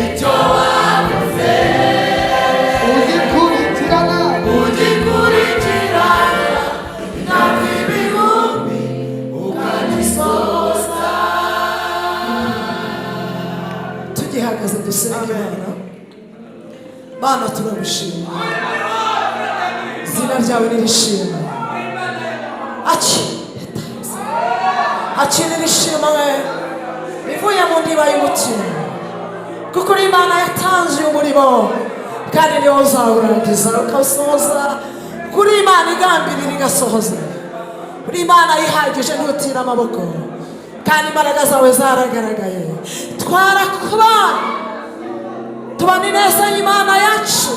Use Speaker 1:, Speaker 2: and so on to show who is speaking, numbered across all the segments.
Speaker 1: Icyo wavuze.
Speaker 2: Ugikurikirana.
Speaker 1: Ugikurikirana imyaka ibihumbi ukagisoza.
Speaker 3: Tugihagaze dusenga Imana. Mana, turagushima, izina ryawe nirishima. Aki akira irishimwe rivuye mu ndiba y'umutima, kuko uri Imana yatanze uyu murimo kandi niwo uzawurangiza ukawusohoza. Kuri Imana igambirira igasohoza, uri Imana yihagije, ntutira amaboko, kandi imbaraga zawe zaragaragaye. Twarakubana, tubona ineza y'Imana yacu,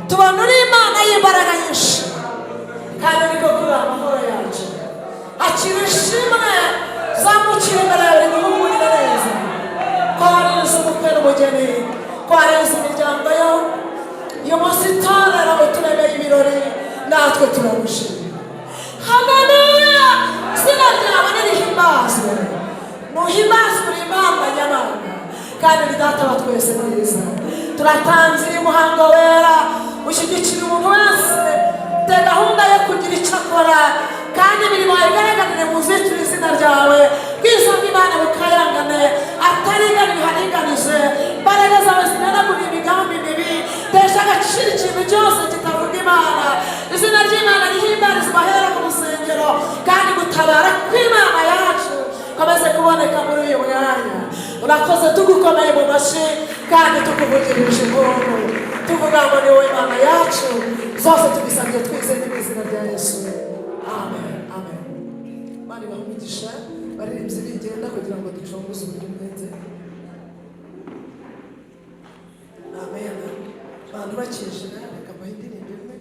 Speaker 3: tubona uri Imana y'imbaraga nyinshi, kandi niko kuri amahoro yacu. Akira ishimwe, zamukira imbere yawe, riguhumurire neza ko warinze ubukwe n'umugeni, ko warinze imiryango yo uyu munsi. Itorero uturemeye ibirori, natwe turagushima. Haleluya! Izina ryawe nirihimbazwe, nuhimbazwe. Uri Imana nyamana kandi ni Data wa twese mwiza. Turatanze uyu muhango wera, ushyigikira umuntu wese ufite gahunda yo kugira icyo akora, kandi imirimo yawe igaragarire mu nzitiro. Izina ryawe, bwiza bw'Imana bukayangane, atarigana haringanije. Imbaraga zawe zimenagura imigambi mibi, tesha agaciro ikintu cyose kitavuga Imana. Izina ry'Imana rihimbarizwa ahera mu rusengero, kandi gutabara kw'Imana yacu komeze kuboneka muri uyu mwanya. Urakoze, tugukomeye mu mashyi kandi tukuvugirije impundu, tuvuga ngo ni wowe Imana yacu. Zose tubisabye twizeye mu izina rya Yesu, amen, amen. Imana ibahe umugisha. Baririmbyi bigenda kugira ngo ducunguze uburyo umwete. Amen. Abantu bakije, reka mbahe indirimbo imwe.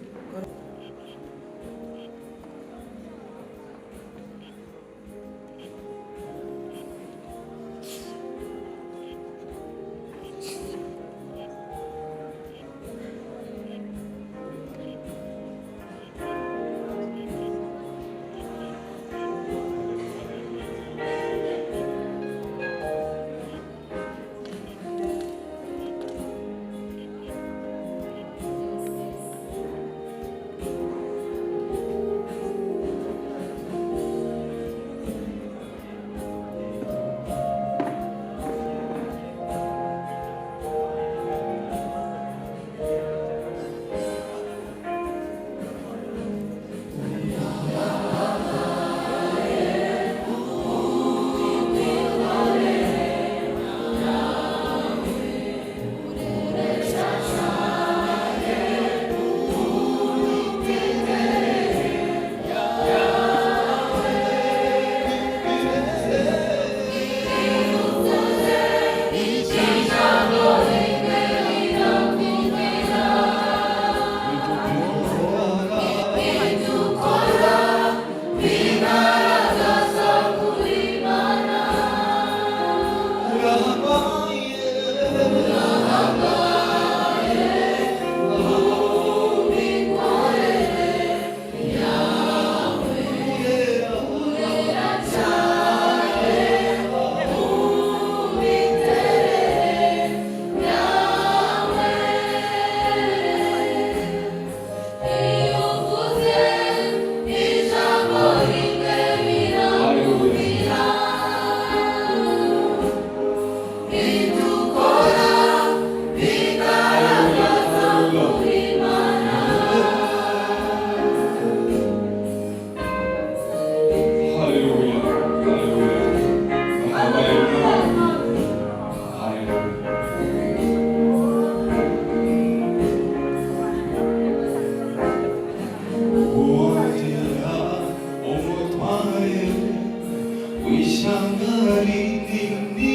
Speaker 4: Haleluya. Haleluya. Haleluya. Haleluya. Uwagera umutware w'ishyanga rinini,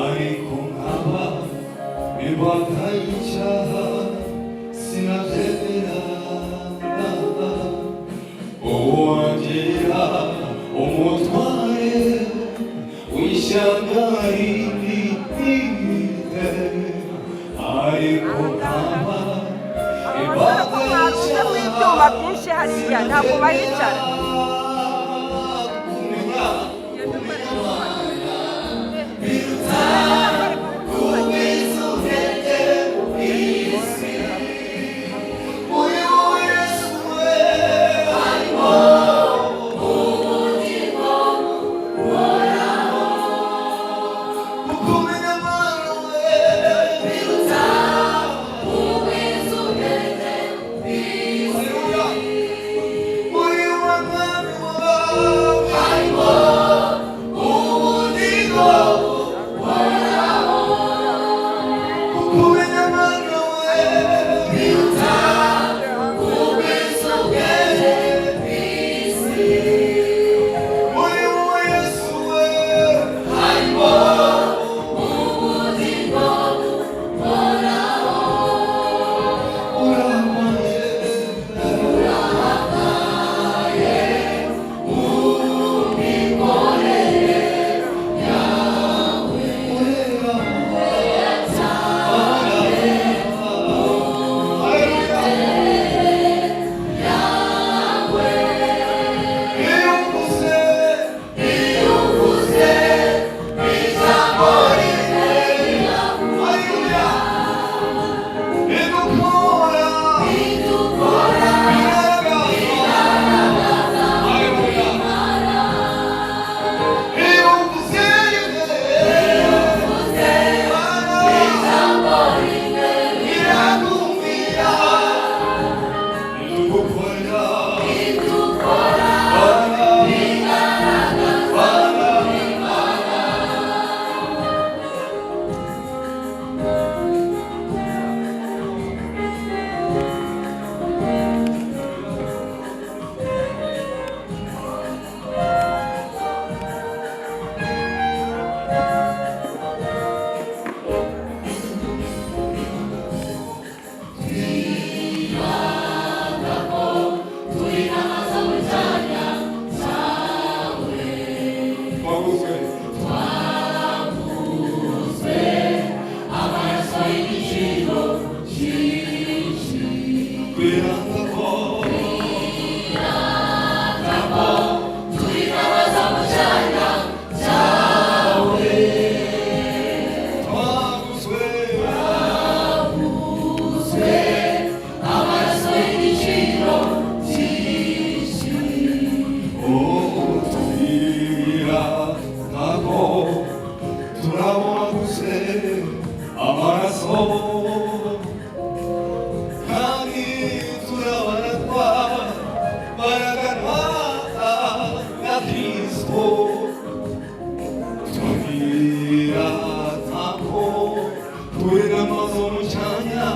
Speaker 4: ariko nkaba imbata y'icyaha, sinabyemera. Uwongera umutware w'ishyanga rinini, ariko nkaba
Speaker 5: Ko mwarunzemo ibyuma byinshi hariya, ntabwo bahicara.
Speaker 4: Kumenya Twaguzwe amaraso kandi turabaratwa baraganwa na Kristo twiratako turi n'amazu mu cyanya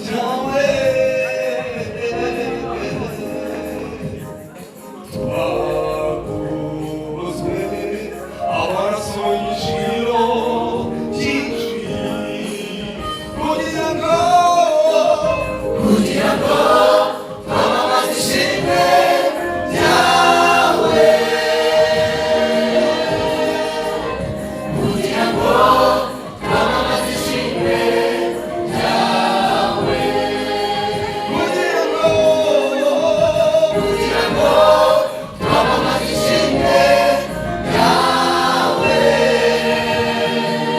Speaker 4: cyawe twaguzwe amaraso y'igiciro cyinshi kugira ngo
Speaker 1: twamamaze ishimwe ryawe kugira ngo twamamaze ishimwe ryawe
Speaker 4: kugira ngo
Speaker 1: kugira ngo twamamaze ishimwe ryawe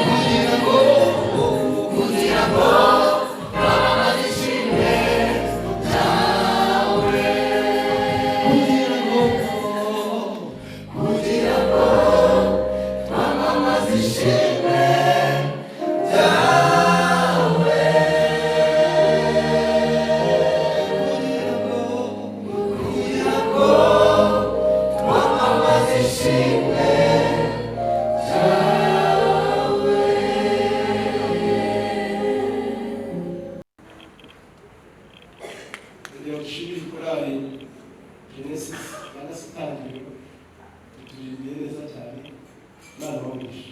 Speaker 4: kugira ngo
Speaker 1: kugira ngo twamamaze ishimwe ryawe
Speaker 4: kugira ngo
Speaker 1: kugira ngo twamamaze ishimwe ryawe kugira ngo twamamaze ishimwe
Speaker 2: kugira ngo dushimire korali Genesis cyangwa se itangiriro ituririmbiye neza cyane. Imana ibahe.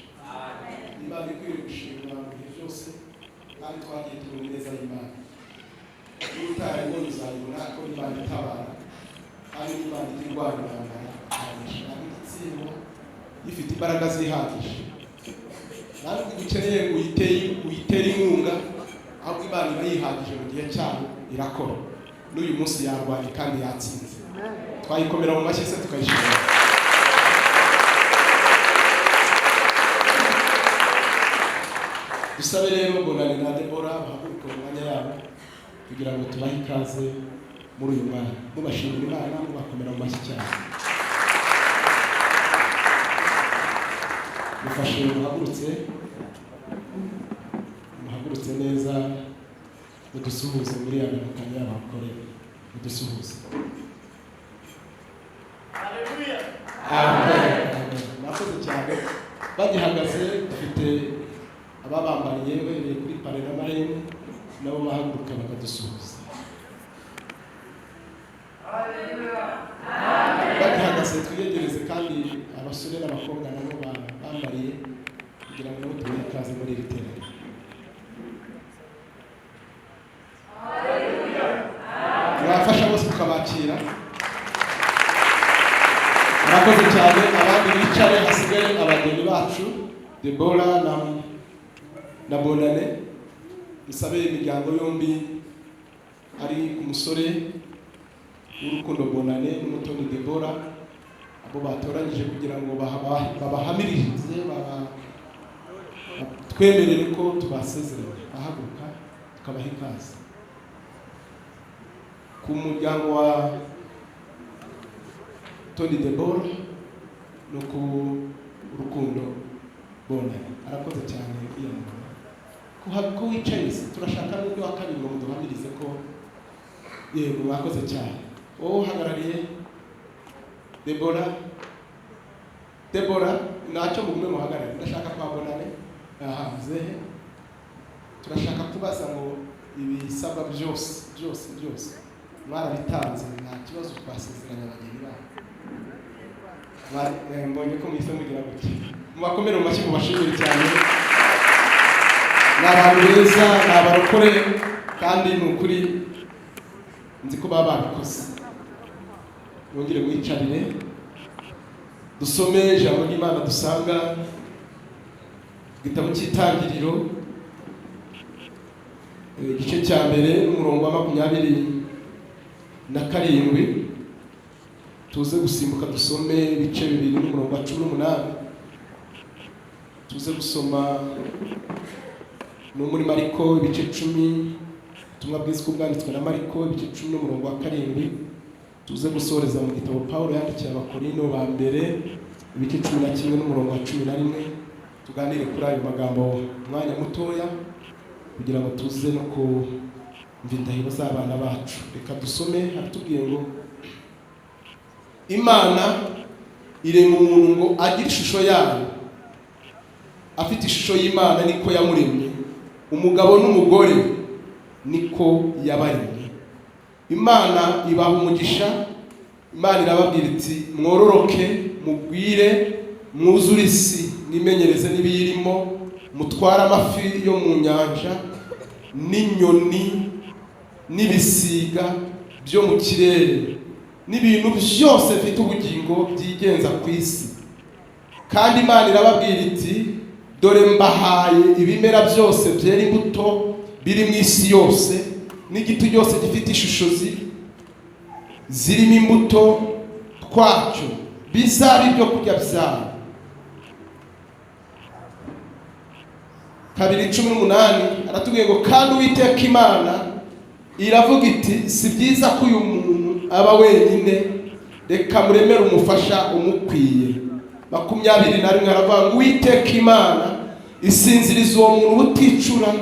Speaker 2: Imana ikwiriye gushimwa mu bihe byose, kandi twagiye tubona neza y'Imana. Niba utarayibonye uzayibona ko Imana itabara, kandi n'Imana ijya irwanya intambara ikanesha kandi igatsindwa, ifite imbaraga zihagije. Ntabwo ukeneye ngo uyitere inkunga, ahubwo Imana iba yihagije mu gihe cyayo irakora. N'uyu munsi yarwanye kandi yatsinze. Twayikomera mu mashyi se tukayishimira. Dusabe rero Bonane na Debora bahaguruke mu mwanya yabo kugira ngo tubahe ikaze muri uyu mwanya, mubashimira Imana, mubakomera mu mashyi cyane. Mufashe muhagurutse, muhagurutse neza, mudusuhuze muri ya miramukanya y'abakore, mudusuhuze. Amen. Amen. Murakoze cyane. Bagihagaze dufite ababambariye uhereye kuri pare na marene, nabo bahaguruka bakadusuhuza. Bagihagaze twiyegereze kandi abasore n'abakobwa nabo bambariye kugira ngo nabo tubahe ikaze muri iri teraniro. Mwafasha bose tukabakira. Murakoze cyane. Abandi bicare, hasigaye abageni bacu Debora na Bonane. Dusabe imiryango yombi, ari ku musore w'urukundo Bonane n'umutoni Debora, abo batoranyije kugira ngo babahamirize, twemerere ko tubasezeranye, bahaguruka tukabaha ikaze. Ku muryango wa Tony Debora no ku Rukundo Bonane. Arakoze cyane uriya mugabo. Ko wicaye se, turashaka n'undi wa kabiri ngo muduhamirize ko yego. Mwakoze cyane. Wowe uhagarariye Debora, Debora ntacyo, mugume muhagarare. Ndashaka kwa Bonane. Aha muzehe, turashaka kubaza ngo ibisabwa byose byose byose mwarabitanze, nta kibazo, twasezeranye abageni babo? Mbonye ko muhise mugira gutya. Mubakomere mu mashyi, mubashimire cyane. Ni abantu beza, ni abarokore, kandi ni ukuri nzi ko baba babikoze. Mwongere mwicarire, dusome ijambo ry'Imana dusanga igitabo cy'Itangiriro, igice cya mbere n'umurongo wa 27, tuze gusimbuka dusome ibice bibiri n'umurongo wa 18, tuze gusoma no muri Mariko ibice 10, ubutumwa bwiza uko bwanditswe na Mariko ibice 10 n'umurongo wa 7, tuze gusoreza mu gitabo Pawulo yandikiye Abakorino ba mbere ibice 11 n'umurongo wa 11. Tuganire kuri ayo magambo umwanya mutoya kugira ngo tuze no kumva indahiro z'abana bacu. Reka dusome. Haratubwiye ngo Imana irema umuntu ngo agire ishusho yayo, afite ishusho y'Imana niko yamuremye, umugabo n'umugore niko yabaremye. Imana ibaha umugisha. Imana irababwira iti: "Mwororoke, mugwire, mwuzure isi, mwimenyereze n'ibiyirimo, mutware amafi yo mu nyanja n'inyoni n'ibisiga byo mu kirere n'ibintu byose bifite ubugingo byigenza ku isi." Kandi Imana irababwira iti: "Dore mbahaye ibimera byose byera imbuto biri mu isi yose, n'igiti cyose gifite ishusho zirimo imbuto twacyo, bizaba ibyo kurya byayo." 2:18 aratubwiye ngo: "Kandi Uwiteka Imana iravuga iti: 'Si byiza ko uyu muntu aba wenyine, reka muremere umufasha umukwiye.'" 21 aravuga ngo: "Uwiteka Imana isinziriza uwo muntu ubuticura,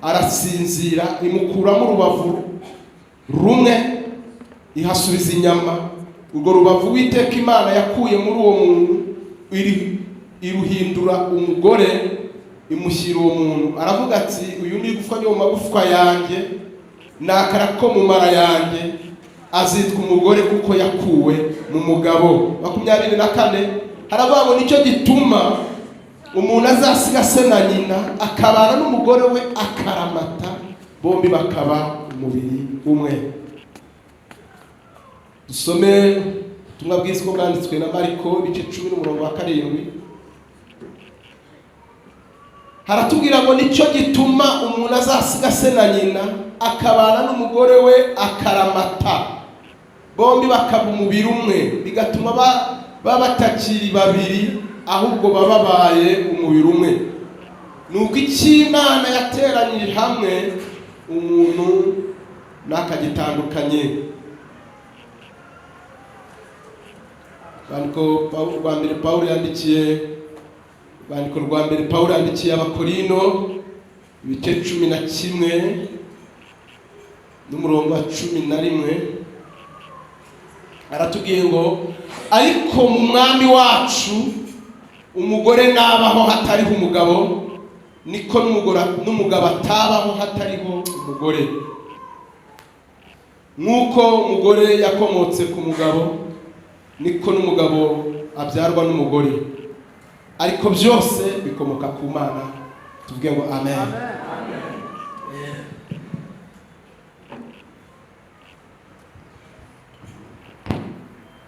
Speaker 2: arasinzira, imukuramo urubavu rumwe, ihasubiza inyama. Urwo rubavu Uwiteka Imana yakuye muri uwo muntu iruhindura umugore, imushyira uwo muntu. Aravuga ati: 'Uyu ni igufwa ryo mu magufwa yanjye, ni akara ko mu mara yanjye, azitwa umugore kuko yakuwe mu mugabo.'" 24 haravuga ngo: "Nicyo gituma umuntu azasiga se na nyina, akabana n'umugore we akaramata, bombi bakaba umubiri umwe." Dusome ubutumwa bwiza uko bwanditswe na Mariko, ibice 10 n'umurongo wa 7. Haratubwira ngo: "Nicyo gituma umuntu azasiga se na nyina, akabana n'umugore we akaramata, bombi bakaba umubiri umwe, bigatuma baba batakiri babiri, ahubwo baba babaye umubiri umwe. Nuko icyo Imana yateranyije hamwe, umuntu ntakagitandukanye." Urwandiko rwa mbere Pawulo yandikiye Abakorino, ibice 11 n'umurongo wa 11, aratubwiye ngo: "Ariko mu Mwami wacu umugore nabaho hatariho umugabo, niko n'umugabo atabaho hatariho umugore. Nk'uko umugore yakomotse ku mugabo, niko n'umugabo abyarwa n'umugore, ariko byose bikomoka ku Mana." Tuvuge ngo amen.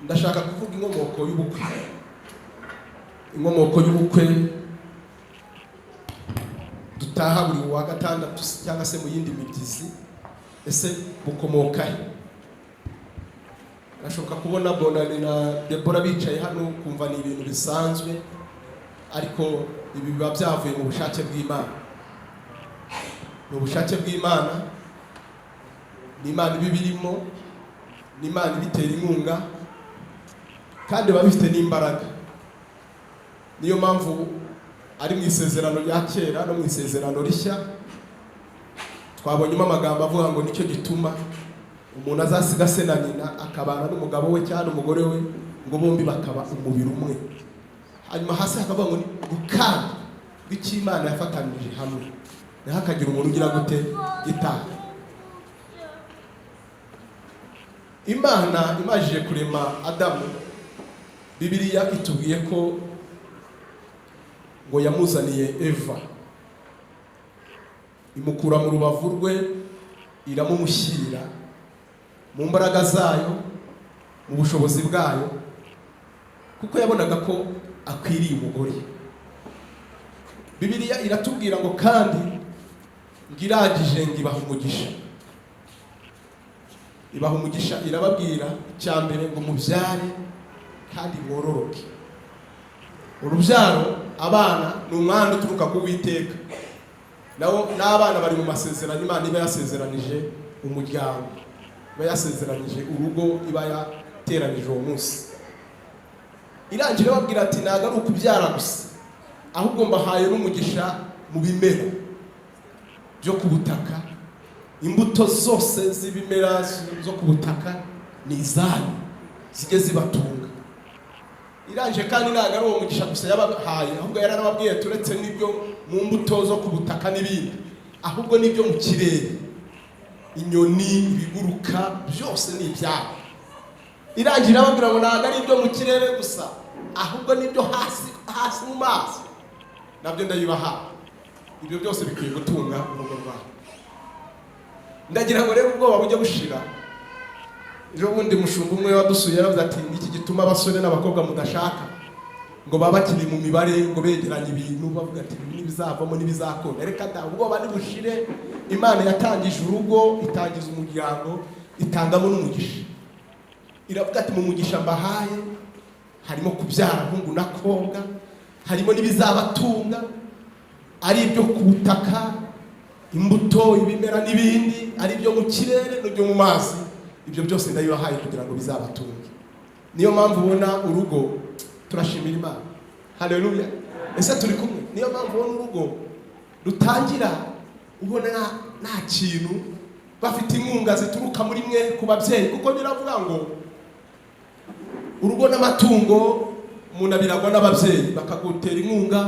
Speaker 2: Ndashaka kuvuga inkomoko y'ubukwe. Inkomoko y'ubukwe dutaha buri wa gatandatu cyangwa se mu yindi mibyizi, ese bukomoka he? Birashoboka kubona Bonani na Debora bicaye hano kumva ni ibintu bisanzwe, ariko ibi biba byavuye mu bushake bw'Imana. Ni ubushake bw'Imana, ni Imana ibibirimo, ni Imana ibitera inkunga, kandi biba bifite n'imbaraga. Niyo mpamvu ari mu isezerano rya kera no mu isezerano rishya twabonyemo amagambo avuga ngo: "Nicyo gituma umuntu azasiga se na nyina, akabana n'umugabo we cyangwa n'umugore we, ngo bombi bakaba umubiri umwe." Hanyuma hasi hakavuga ngo: "Kandi icyo Imana yafatanije hamwe, ntihakagire umuntu ugira gute gitaha." Imana imajije kurema Adamu, Bibiliya itubwiye ko ngo yamuzaniye Eva, imukura mu rubavu rwe, iramumushyira mu mbaraga zayo, mu bushobozi bwayo, kuko yabonaga ko akwiriye umugore. Bibiliya iratubwira ngo kandi ngo irangije ngo ibaha umugisha, ibaha umugisha, irababwira icya mbere ngo: "Mubyare kandi mwororoke." Urubyaro, abana, ni umwanda uturuka ku Witeka. Nawo n'abana bari mu masezerano Imana iba yasezeranije umuryango, iba yasezeranije urugo, iba yateranyije uwo munsi. Irangira ibabwira ati: "Ntabwo ari ukubyara gusa." Ahubwo mbahaye n'umugisha mu bimera byo ku butaka. Imbuto zose z'ibimera zo ku butaka ni izanyu, zijye zibatunga. Irangije kandi ntabwo ari uwo mugisha gusa yabahaye, ahubwo yaranababwiye, turetse n'ibyo mu mbuto zo ku butaka n'ibindi, ahubwo n'ibyo mu kirere, inyoni, ibiguruka, byose ni ibyabo. Irangira irababwira ngo ntabwo ari ibyo mu kirere gusa, ahubwo n'ibyo hasi hasi mu mazi nabyo ndabibaha. Ibyo byose bikwiye gutunga urugo rwawe. Ndagira ngo rero ubwoba bujye bushira. Ejo bundi mushumba umwe wadusuye yaravuze ati: "Iki gituma abasore n'abakobwa mudashaka, ngo baba bakiri mu mibare, ngo begeranye ibintu, bavuga ati ibi ntibizavamo, ntibizakunda." Reka da, ubwoba nibushire. Imana yatangije urugo, itangiza umuryango, itangamo n'umugisha. Iravuga ati: "Mu mugisha mbahaye harimo kubyara hungu na kobwa, harimo n'ibizabatunga, ari ibyo ku butaka, imbuto, ibimera n'ibindi, ari ibyo mu kirere n'ibyo mu mazi. Ibyo byose ndabibahaye kugira ngo bizabatunge." Niyo mpamvu ubona urugo, turashimira Imana, haleluya! Ese turi kumwe? Niyo mpamvu ubona urugo rutangira ubona nta kintu, bafite inkunga zituruka muri mwe ku babyeyi, kuko biravuga ngo urugo n'amatungo umuntu abiragwa n'ababyeyi, bakagutera inkunga,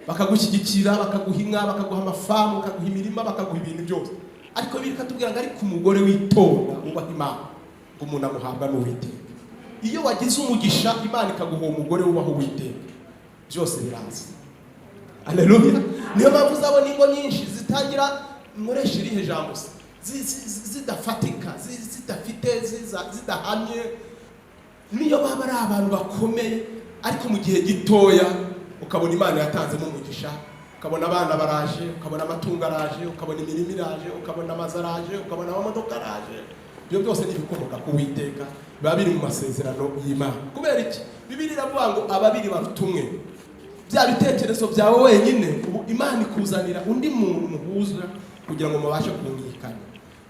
Speaker 2: bakagushyigikira, bakaguha inka, bakaguha amafamu, bakaguha imirima, bakaguha ibintu byose. Ariko bikatubwira ngo ariko umugore witonda wubaha Imana, ngo umuntu amuhabwa n'Uwiteka. Iyo wagize umugisha, Imana ikaguha uwo mugore wubaha Uwiteka, byose biraza. Aleluya! Niyo mpamvu uzabona ingo nyinshi zitangira, nkoresha irihe jambo se, zidafatika, zidafite, zidahamye, niyo baba ari abantu bakomeye, ariko mu gihe gitoya ukabona Imana yatanzemo umugisha, ukabona abana baraje, ukabona amatungo araje, ukabona imirima iraje, ukabona amazu araje, ukabona amamodoka araje. Ibyo byose ni ibikomoka ku Witeka, biba biri mu masezerano y'Imana. Kubera iki? Bibiliya iravuga ngo ababiri baruta umwe. Bya bitekerezo byawe wenyine, ubu Imana ikuzanira undi muntu muhuza kugira ngo mubashe kumvikana.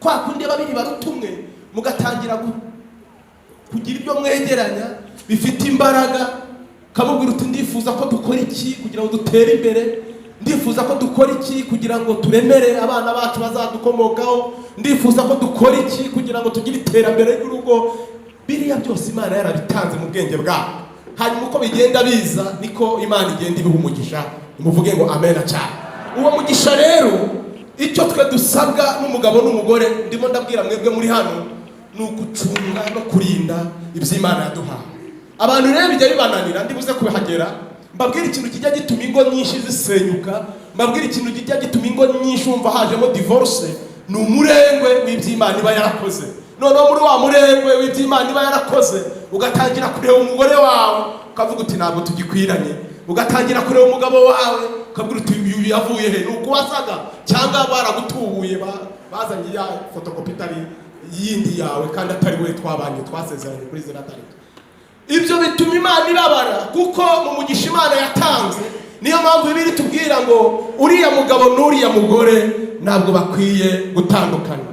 Speaker 2: Kwa kundi babiri baruta umwe, mugatangira kugira ibyo mwegeranya bifite imbaraga, ukamubwira uti: "Ndifuza ko dukora iki kugira ngo dutere imbere, ndifuza ko dukora iki kugira ngo turemere abana bacu bazadukomokaho, ndifuza ko dukora iki kugira ngo tugire iterambere ry'urugo." Biriya byose Imana yarabitanze mu bwenge bwabo. Hanyuma uko bigenda biza, niko Imana igenda ibiha umugisha. Muvuge ngo amena cyane. Uwo mugisha rero, icyo twe dusabwa n'umugabo n'umugore, ndimo ndabwira mwebwe muri hano, ni ugucunga no kurinda ibyo Imana yaduhaye. Abantu rero bijya bibananira, ndibuze kubihagera, mbabwire ikintu kijya gituma ingo nyinshi zisenyuka, mbabwire ikintu kijya gituma ingo nyinshi wumva hajemo divorce. Ni umurengwe w'iby'Imana iba yarakoze. Noneho muri wa murengwe w'iby'Imana iba yarakoze, ugatangira kureba umugore wawe ukavuga uti: "Ntabwo tugikwiranye." Ugatangira kureba umugabo wawe ukabwira uti: "Uyu yavuye he? Ni uko wasaga cyangwa baragutubuye, bazanye ya fotokopi itari yindi yawe, kandi atari we twabanye, twasezeranye kuri ziriya tariki?" Ibyo bituma Imana ibabara, kuko mu mugisha Imana yatanze, niyo mpamvu Bibiliya itubwira ngo uriya mugabo n'uriya mugore ntabwo bakwiye gutandukana.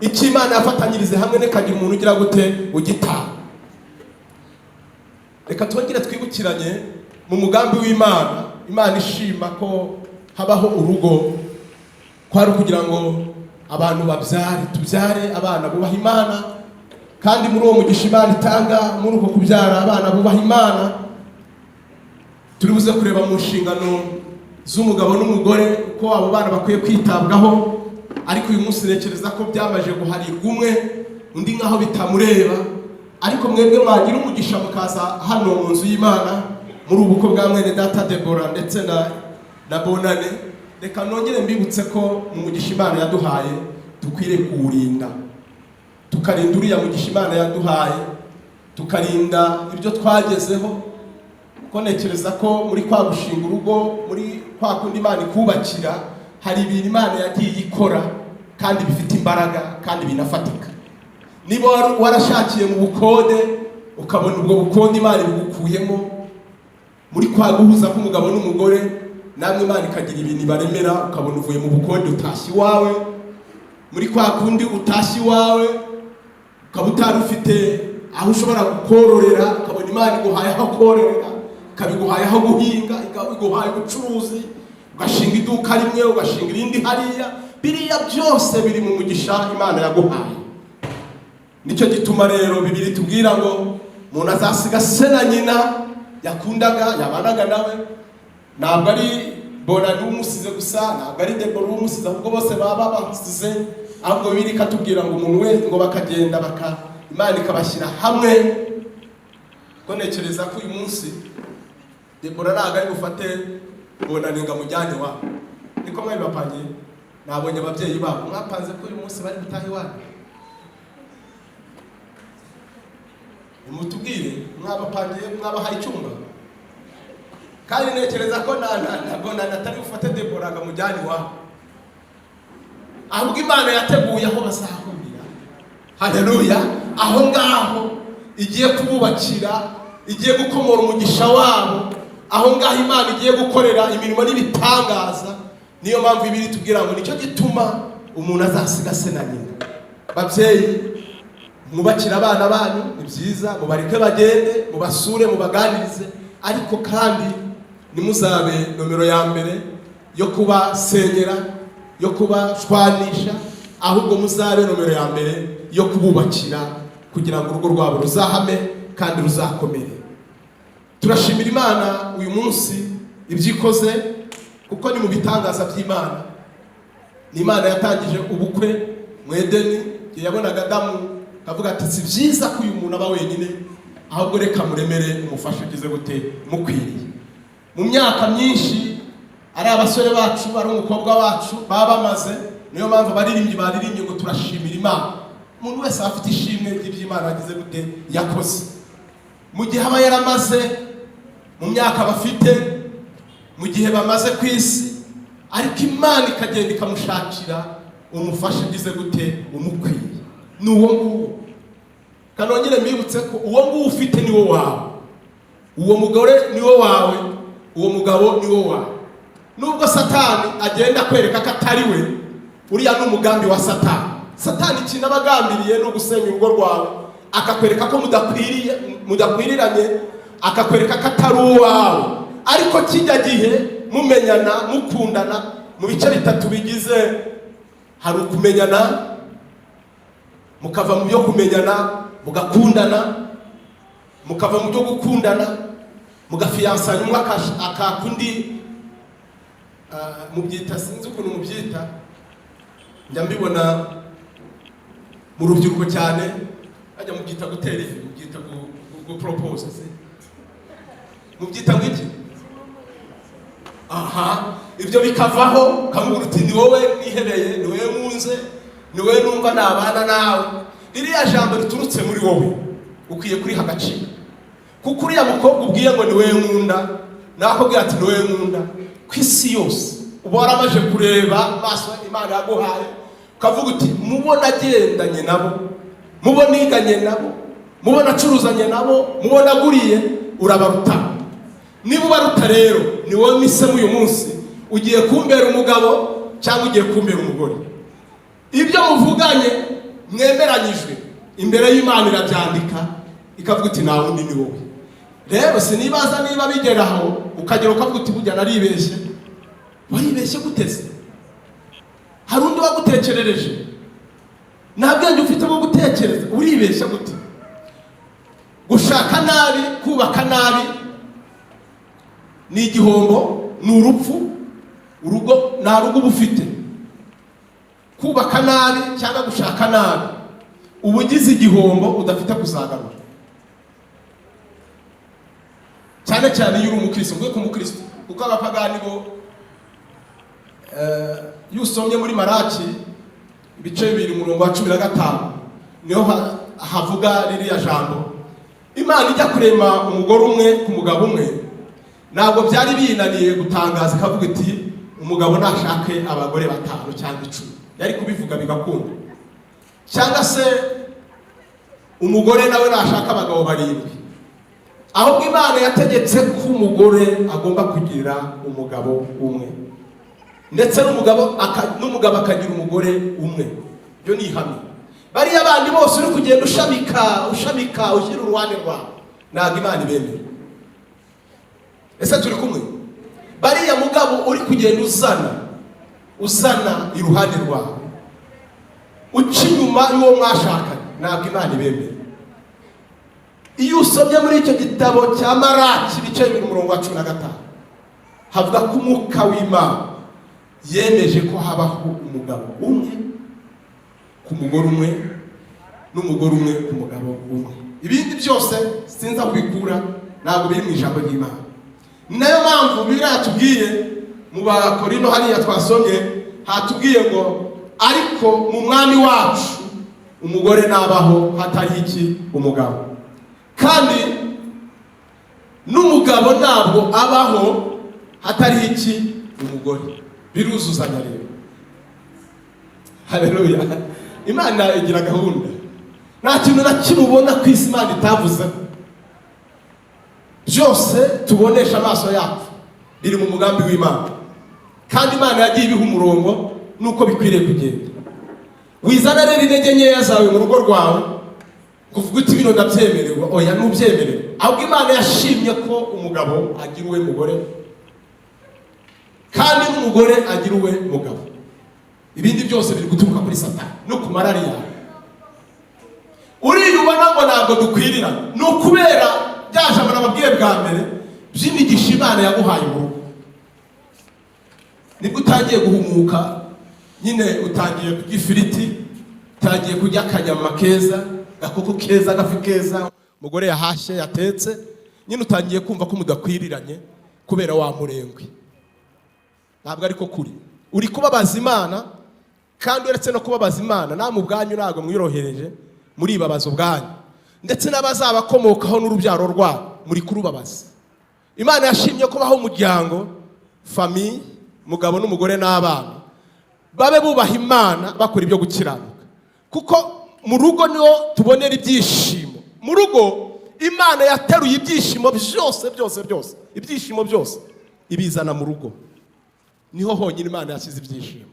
Speaker 2: Icyo Imana yafatanyirize hamwe, nikagira umuntu ugira gute ugitaha. Reka twongere twibukiranye mu mugambi w'Imana. Imana ishima ko habaho urugo, kwari ukugira ngo abantu babyare, tubyare abana bubaha Imana. Kandi muri uwo mugisha Imana itanga, muri uko kubyara abana bubaha Imana, turi buze kureba mu nshingano z'umugabo n'umugore uko abo bana bakwiye kwitabwaho. Ariko uyu munsi ntekereza ko byamaze guharirwa umwe, undi nkaho bitamureba. Ariko mwebwe mwagira umugisha mukaza hano mu nzu y'Imana muri ubu bukwe bwa mwene data Debora ndetse na Bonane, reka nongere mbibutse ko mu mugisha Imana yaduhaye dukwiriye kuwurinda, tukarinda uriya mugisha Imana yaduhaye, tukarinda ibyo twagezeho. Kuko ntekereza ko muri kwa gushinga urugo, muri kwa kundi Imana ikubakira, hari ibintu Imana yagiye ikora kandi bifite imbaraga kandi binafatika. Niba warashakiye mu bukode, ukabona ubwo bukode Imana ibugukuyemo, muri kwa guhuza k'umugabo n'umugore, namwe Imana ikagira ibintu ibaremera, ukabona uvuye mu bukode utashye iwawe. Muri kwa kundi utashye iwawe, ukaba utari ufite aho ushobora gukororera, ukabona Imana iguhaye aho kororera. Ikaba iguhaye aho guhinga, ikaba iguhaye ubucuruzi, ugashinga iduka rimwe, ugashinga irindi hariya. Biriya byose biri mu mugisha Imana yaguhaye. Nicyo gituma rero Bibiri tubwira ngo umuntu azasiga se na nyina yakundaga, yabanaga nawe. Ntabwo ari Bonani umusize gusa, ntabwo ari Debora umusize, ahubwo bose baba basize. Ahubwo Bibiri ikatubwira ngo umuntu wese ngo bakagenda baka Imana ikabashyira hamwe. Ko ntekereza ko uyu munsi Debora ntabwo ari bufate Bonani ngo amujyane iwabo. Niko mwabibapangiye? Nabonye ababyeyi babo mwapanze ko uyu munsi bari gutaha iwanyu. Nimutubwire, mwabapangiye, mwabahaye icyumba? Kandi ntekereza ko na Bonani atari bufate Debora ngo amujyane iwabo, ahubwo Imana yateguye aho bazahurira. Haleluya! Aho ngaho igiye kububakira, igiye gukomora umugisha wabo, aho ngaho Imana igiye gukorera imirimo n'ibitangaza. Niyo mpamvu Ibiri tubwira ngo nicyo gituma umuntu azasiga se na nyina. Babyeyi, mwubakire abana banyu, ni byiza, mubareke bagende, mubasure, mubaganirize, ariko kandi ntimuzabe nomero ya mbere yo kubasenyera, yo kubashwanisha, ahubwo muzabe nomero ya mbere yo kububakira, kugira ngo urugo rwabo ruzahame kandi ruzakomere. Turashimira Imana uyu munsi ibyo ikoze, kuko ni mu bitangaza by'Imana. Ni Imana yatangije ubukwe mu Edeni. Igihe yabonaga Adamu akavuga ati: "Si byiza ko uyu muntu aba wenyine, ahubwo reka muremere umufashe ugize gute mukwiriye." Mu myaka myinshi, ari abasore bacu, ari umukobwa wacu, baba bamaze. Niyo mpamvu abaririmbyi baririmbye ngo turashimira Imana. Umuntu wese aba afite ishimwe ry'iby'Imana yagize gute, yakoze, mu gihe aba yaramaze, mu myaka bafite, mu gihe bamaze ku isi, ariko Imana ikagenda ikamushakira umufasha ugize gute, umukwiye. Ni uwo nguwo. Kanongere mbibutse ko uwo nguwo ufite ni wo wawe, uwo mugore ni wo wawe, uwo mugabo ni wo wawe. Nubwo Satani agenda akwereka ko atari we, uriya ni umugambi wa Satani. Satani ikintu aba agambiriye ni ugusenya urugo rwawe, akakwereka ko mudakwiriye, mudakwiriranye, akakwereka ko atari uwawe. Ariko kijya gihe mumenyana, mukundana, mu bice bitatu bigize, hari ukumenyana, mukava mu byo kumenyana mugakundana, mukava mu byo gukundana mugafiyansanya, umwe akaka undi, mubyita, sinzi ukuntu mubyita, njya mbibona mu rubyiruko cyane, bajya mubyita gutera ivi, mubyita gupropose se, mubyita ngo iki? Aha, ibyo bikavaho, ukamubwira uti: "Ni wowe nihereye, ni wowe nkunze, ni wowe numva nabana nawe." Ririya jambo riturutse muri wowe ukwiye kuriha agaciro, kuko uriya mukobwa ubwiye ngo ni wowe nkunda, nakubwira ati: "Ni wowe nkunda," ku isi yose uba waramaze kureba amaso Imana yaguhaye, ukavuga uti: "Mubona agendanye nabo, mubona niganye nabo, mubona acuruzanye nabo, mubona aguriye, urabaruta." Niba ubaruta rero, ni wowe mpisemo. Uyu munsi ugiye kumbera umugabo cyangwa ugiye kumbera umugore. Ibyo muvuganye, mwemeranyijwe imbere y'Imana, irabyandika, ikavuga uti: "Nta wundi, ni wowe." Rero sinibaza niba bigera aho ukagera ukavuga uti: "Burya naribeshye." Waribeshye guteze? Hari undi wagutekerereje? Nta bwenge ufite bwo gutekereza? Uribeshya gute? Gushaka nabi, kubaka nabi ni igihombo, ni urupfu. Urugo nta rugo uba ufite. Kubaka nabi cyangwa gushaka nabi, uba ugize igihombo udafite kuzagarura, cyane cyane iyo uri umukristo. Mvuge ku mukristo, kuko abapagani bo, iyo usomye muri Maraki ibice 2, umurongo wa 15, niho havuga ririya jambo. Imana ijya kurema umugore umwe ku mugabo umwe, ntabwo byari binaniye gutangaza ikavuga iti: "Umugabo nashake abagore batanu cyangwa 10." Yari kubivuga bigakunda. Cyangwa se umugore nawe nashaka abagabo barindwi. Ahubwo Imana yategetse ko umugore agomba kugira umugabo umwe, ndetse n'umugabo akagira umugore umwe. Ibyo ni ihame. Bariya bandi bose uri kugenda ushamika, ushamika, ushyira uruhande rwawe, ntabwo Imana ibemera. Ese turi kumwe? Bariya mugabo uri kugenda uzana iruhande rwawe, uca inyuma y'uwo mwashakanye, ntabwo Imana ibemera. Iyo usomye muri icyo gitabo cya Maraki, ibice 2, umurongo wa 15, havuga ko umwuka w'Imana yemeje ko habaho umugabo umwe ku mugore umwe, n'umugore umwe ku mugabo umwe. Ibindi byose sinzi aho ubikura, ntabwo biri mu ijambo ry'Imana. Ni nayo mpamvu Bibiliya yatubwiye mu Bakorino hariya twasomye, hatubwiye ngo ariko mu Mwami wacu umugore nabaho hatari iki? Umugabo. Kandi n'umugabo ntabwo abaho hatari iki? Umugore. Biruzuzanya rero. Haleluya! Imana igira gahunda. Nta kintu na kimwe ubona ku isi Imana itavuzeho. Byose tubonesha amaso yacu biri mu mugambi w'Imana, kandi Imana yagiye ibiha umurongo nuko bikwiriye kugenda. Wizana rero intege nkeya zawe mu rugo rwawe, kuvuga uti bino ndabyemerewe. Oya, ntubyemerewe. Ahubwo Imana yashimye ko umugabo agira uwe mugore, kandi n'umugore agira uwe mugabo. Ibindi byose biri guturuka kuri Satani no ku marari yawe. Uriya ubona ngo ntabwo dukwirira, ni ukubera bya jambo nababwiye bwa mbere by'imigisha Imana yaguhaye mu rugo. Nibwo utangiye guhumuka nyine, utangiye kurya ifiriti, utangiye kurya akanyama keza, gakoko keza, agafi keza umugore yahashye, yatetse nyine, utangiye kumva ko mudakwiriranye kubera wa murengwe. Ntabwo ariko kuri uri kubabaza Imana, kandi uretse no kubabaza Imana, namwe ubwanyu ntabwo mwiyorohereje, muribabaza ubwanyu, ndetse n'abazabakomokaho n'urubyaro rwabo muri kurubabaza. Imana yashimye ko baho umuryango, famille, umugabo n'umugore n'abana, babe bubaha Imana, bakora ibyo gukiranuka, kuko mu rugo niho tubonera ibyishimo. Mu rugo Imana yateruye ibyishimo byose byose byose, ibyishimo byose ibizana mu rugo. Niho honyine Imana yashyize ibyishimo.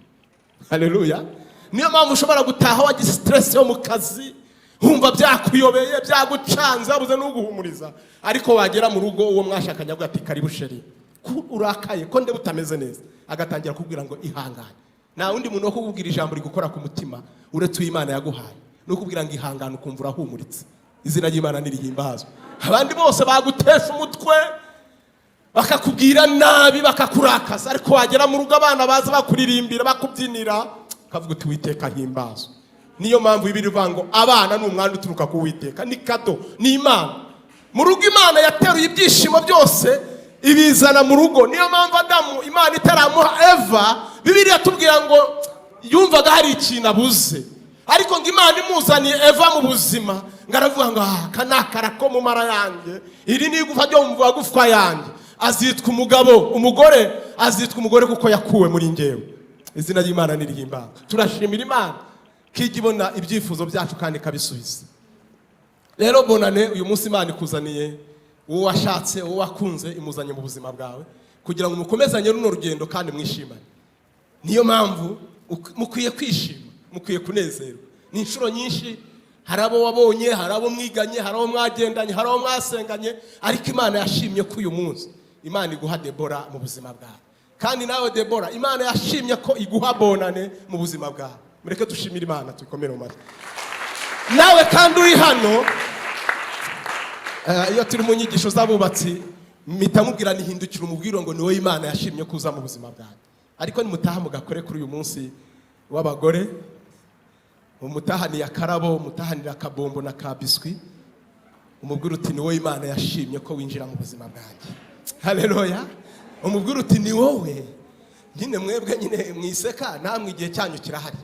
Speaker 2: Haleluya! Niyo mpamvu ushobora gutaha wagize stress yo mu kazi, wumva byakuyobeye, byagucanze, wabuze n'uguhumuriza, ariko wagera mu rugo uwo mwashakanye avuga ati: "Karibu chéri, ko urakaye, ko ndeba utameze neza?" Agatangira kukubwira ngo ihangane. Nta wundi muntu wo kukubwira ijambo rigukora ku mutima uretse uwo Imana yaguhaye, ni ukubwira ngo ihangane, ukumva urahumuritse. Izina ry'Imana nirihimbazwe. Abandi bose bagutesha umutwe, bakakubwira nabi, bakakurakaza, ariko wagera mu rugo abana baza bakuririmbira, bakubyinira, ukavuga uti: "Witeka himbazwe." Niyo mpamvu Bibiliya ivuga ngo abana ni umwanda uturuka ku Witeka, ni cadeau, ni Imana. Mu rugo Imana yateruye ibyishimo byose ibizana mu rugo. Niyo mpamvu Adamu, Imana itaramuha Eva, Bibiliya tubwira ngo yumvaga hari ikintu abuze, ariko ngo Imana imuzaniye Eva mu buzima, ngo aravuga ngo: "Ah, aka ni akara ko mu mara yanjye, iri ni igufa ryo mu magufwa yanjye, azitwa umugabo, umugore azitwa umugore kuko yakuwe muri ngewe." Izina ry'Imana nirihimbazwe. Turashimira Imana ko ijya ibona ibyifuzo byacu kandi ikabisubiza. Rero Bonane, uyu munsi Imana ikuzaniye uwo washatse, uwo wakunze, imuzanye mu buzima bwawe kugira ngo mukomezanye runo rugendo kandi mwishimane. Niyo mpamvu mukwiye kwishima, mukwiye kunezerwa. Ni inshuro nyinshi hari abo wabonye, hari abo mwiganye, hari abo mwagendanye, hari abo mwasenganye, ariko Imana yashimye ko uyu munsi Imana iguha Debora mu buzima bwawe. Kandi nawe Debora, Imana yashimye ko iguha Bonane mu buzima bwawe. Mureke dushimire Imana, tuyikomere mu matwi. Nawe kandi uri hano, iyo turi mu nyigisho z'abubatsi mpita mubwira nihindukira umubwiro ngo ni wowe Imana yashimye ko uza mu buzima bwawe. Ariko nimutaha mugakore kuri uyu munsi w'abagore, umutahaniye akarabo, umutahanira akabombo na ka biscuit, umubwira uti: "Ni wowe Imana yashimye ko winjira mu buzima bwanjye." Haleluya! Umubwira uti: "Ni wowe nyine." Mwebwe nyine mwiseka, namwe igihe cyanyu kirahari,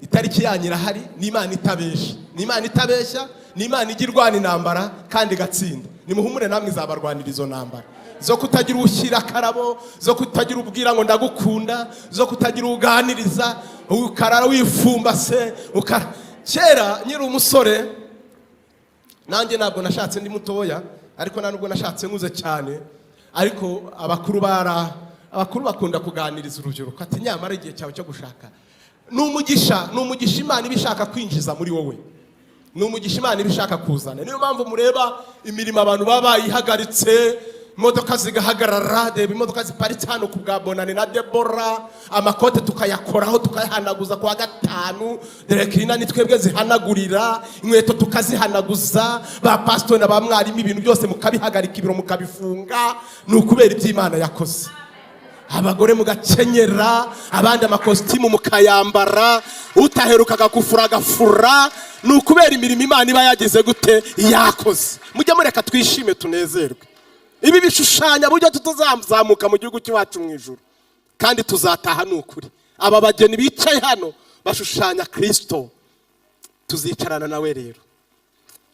Speaker 2: itariki yanyu irahari. Ni Imana itabeshya, ni Imana itabeshya, ni Imana ijya irwana intambara kandi igatsinda. Nimuhumure, namwe izabarwanira izo ntambara zo kutagira ushyira akarabo, zo kutagira ubwira ngo ndagukunda, zo kutagira uganiriza, ukarara wifumbase Kera nkiri umusore, nanjye ntabwo nashatse ndi mutoya, ariko nta nubwo nashatse nkuze cyane, ariko abakuru bakunda kuganiriza urubyiruko ati: "Nyamara igihe cyawe cyo gushaka ni umugisha, ni umugisha Imana iba ishaka kwinjiza muri wowe, ni umugisha Imana iba ishaka kuzana." Niyo mpamvu mureba imirimo abantu baba bayihagaritse. Imodoka zigahagarara. Reba imodoka ziparitse hano ku bwa Bonane na Debora. Amakote tukayakoraho, tukayahanaguza ku wa gatanu. Dore kirina ni twebwe zihanagurira, inkweto tukazihanaguza. Ba pasitori na ba mwarimu, ibintu byose mukabihagarika, ibiro mukabifunga. Ni ukubera iby'Imana yakoze. Abagore mugakenyera, abandi amakositimu mukayambara, utaherukaga gufura agafura. Ni ukubera imirimo Imana iba yagize gute? Yakoze. Mujye mureka twishime, tunezerwe. Ibi bishushanya buryo tutazamuka mu gihugu cy'iwacu mu ijuru, kandi tuzataha. Ni ukuri, aba bageni bicaye hano bashushanya Kirisito, tuzicarana nawe. Rero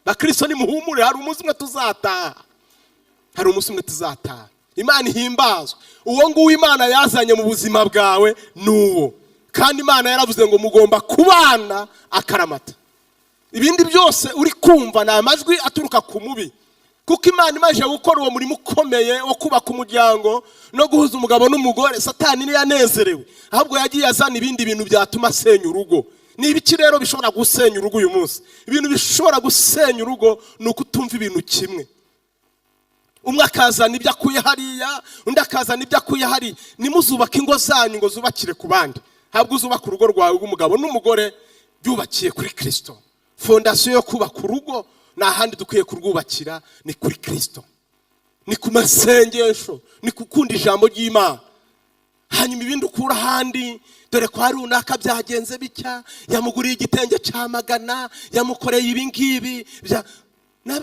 Speaker 2: Bakirisito, nimuhumure, hari umunsi umwe tuzataha, hari umunsi umwe tuzataha. Imana ihimbazwe. Uwo nguwo Imana yazanye mu buzima bwawe ni uwo, kandi Imana yaravuze ngo mugomba kubana akaramata. Ibindi byose uri kumva ni amajwi aturuka ku mubi, kuko Imana imaze gukora uwo murimo ukomeye wo kubaka umuryango no guhuza umugabo n'umugore, Satani ntiyanezerewe, ahubwo yagiye azana ibindi bintu byatuma asenya urugo. Ni ibiki rero bishobora gusenya urugo uyu munsi? Ibintu bishobora gusenya urugo ni ukutumva ibintu kimwe. Umwe akazana ibyo akuye hariya, undi akazana ibyo akuye hariya. Nimuzubake ingo zanyu ngo zubakire ku bandi, ntabwo uzubaka urugo rwawe rw'umugabo n'umugore byubakiye kuri Kirisito. Fondation yo kubaka urugo ni ahandi dukwiye kurwubakira, ni kuri Kirisito, ni ku masengesho, ni gukunda ijambo ry'Imana. Hanyuma ibindi ukura ahandi, dore kwa runaka byagenze bitya, yamuguriye igitenge cya magana, yamukoreye ibi ngibi.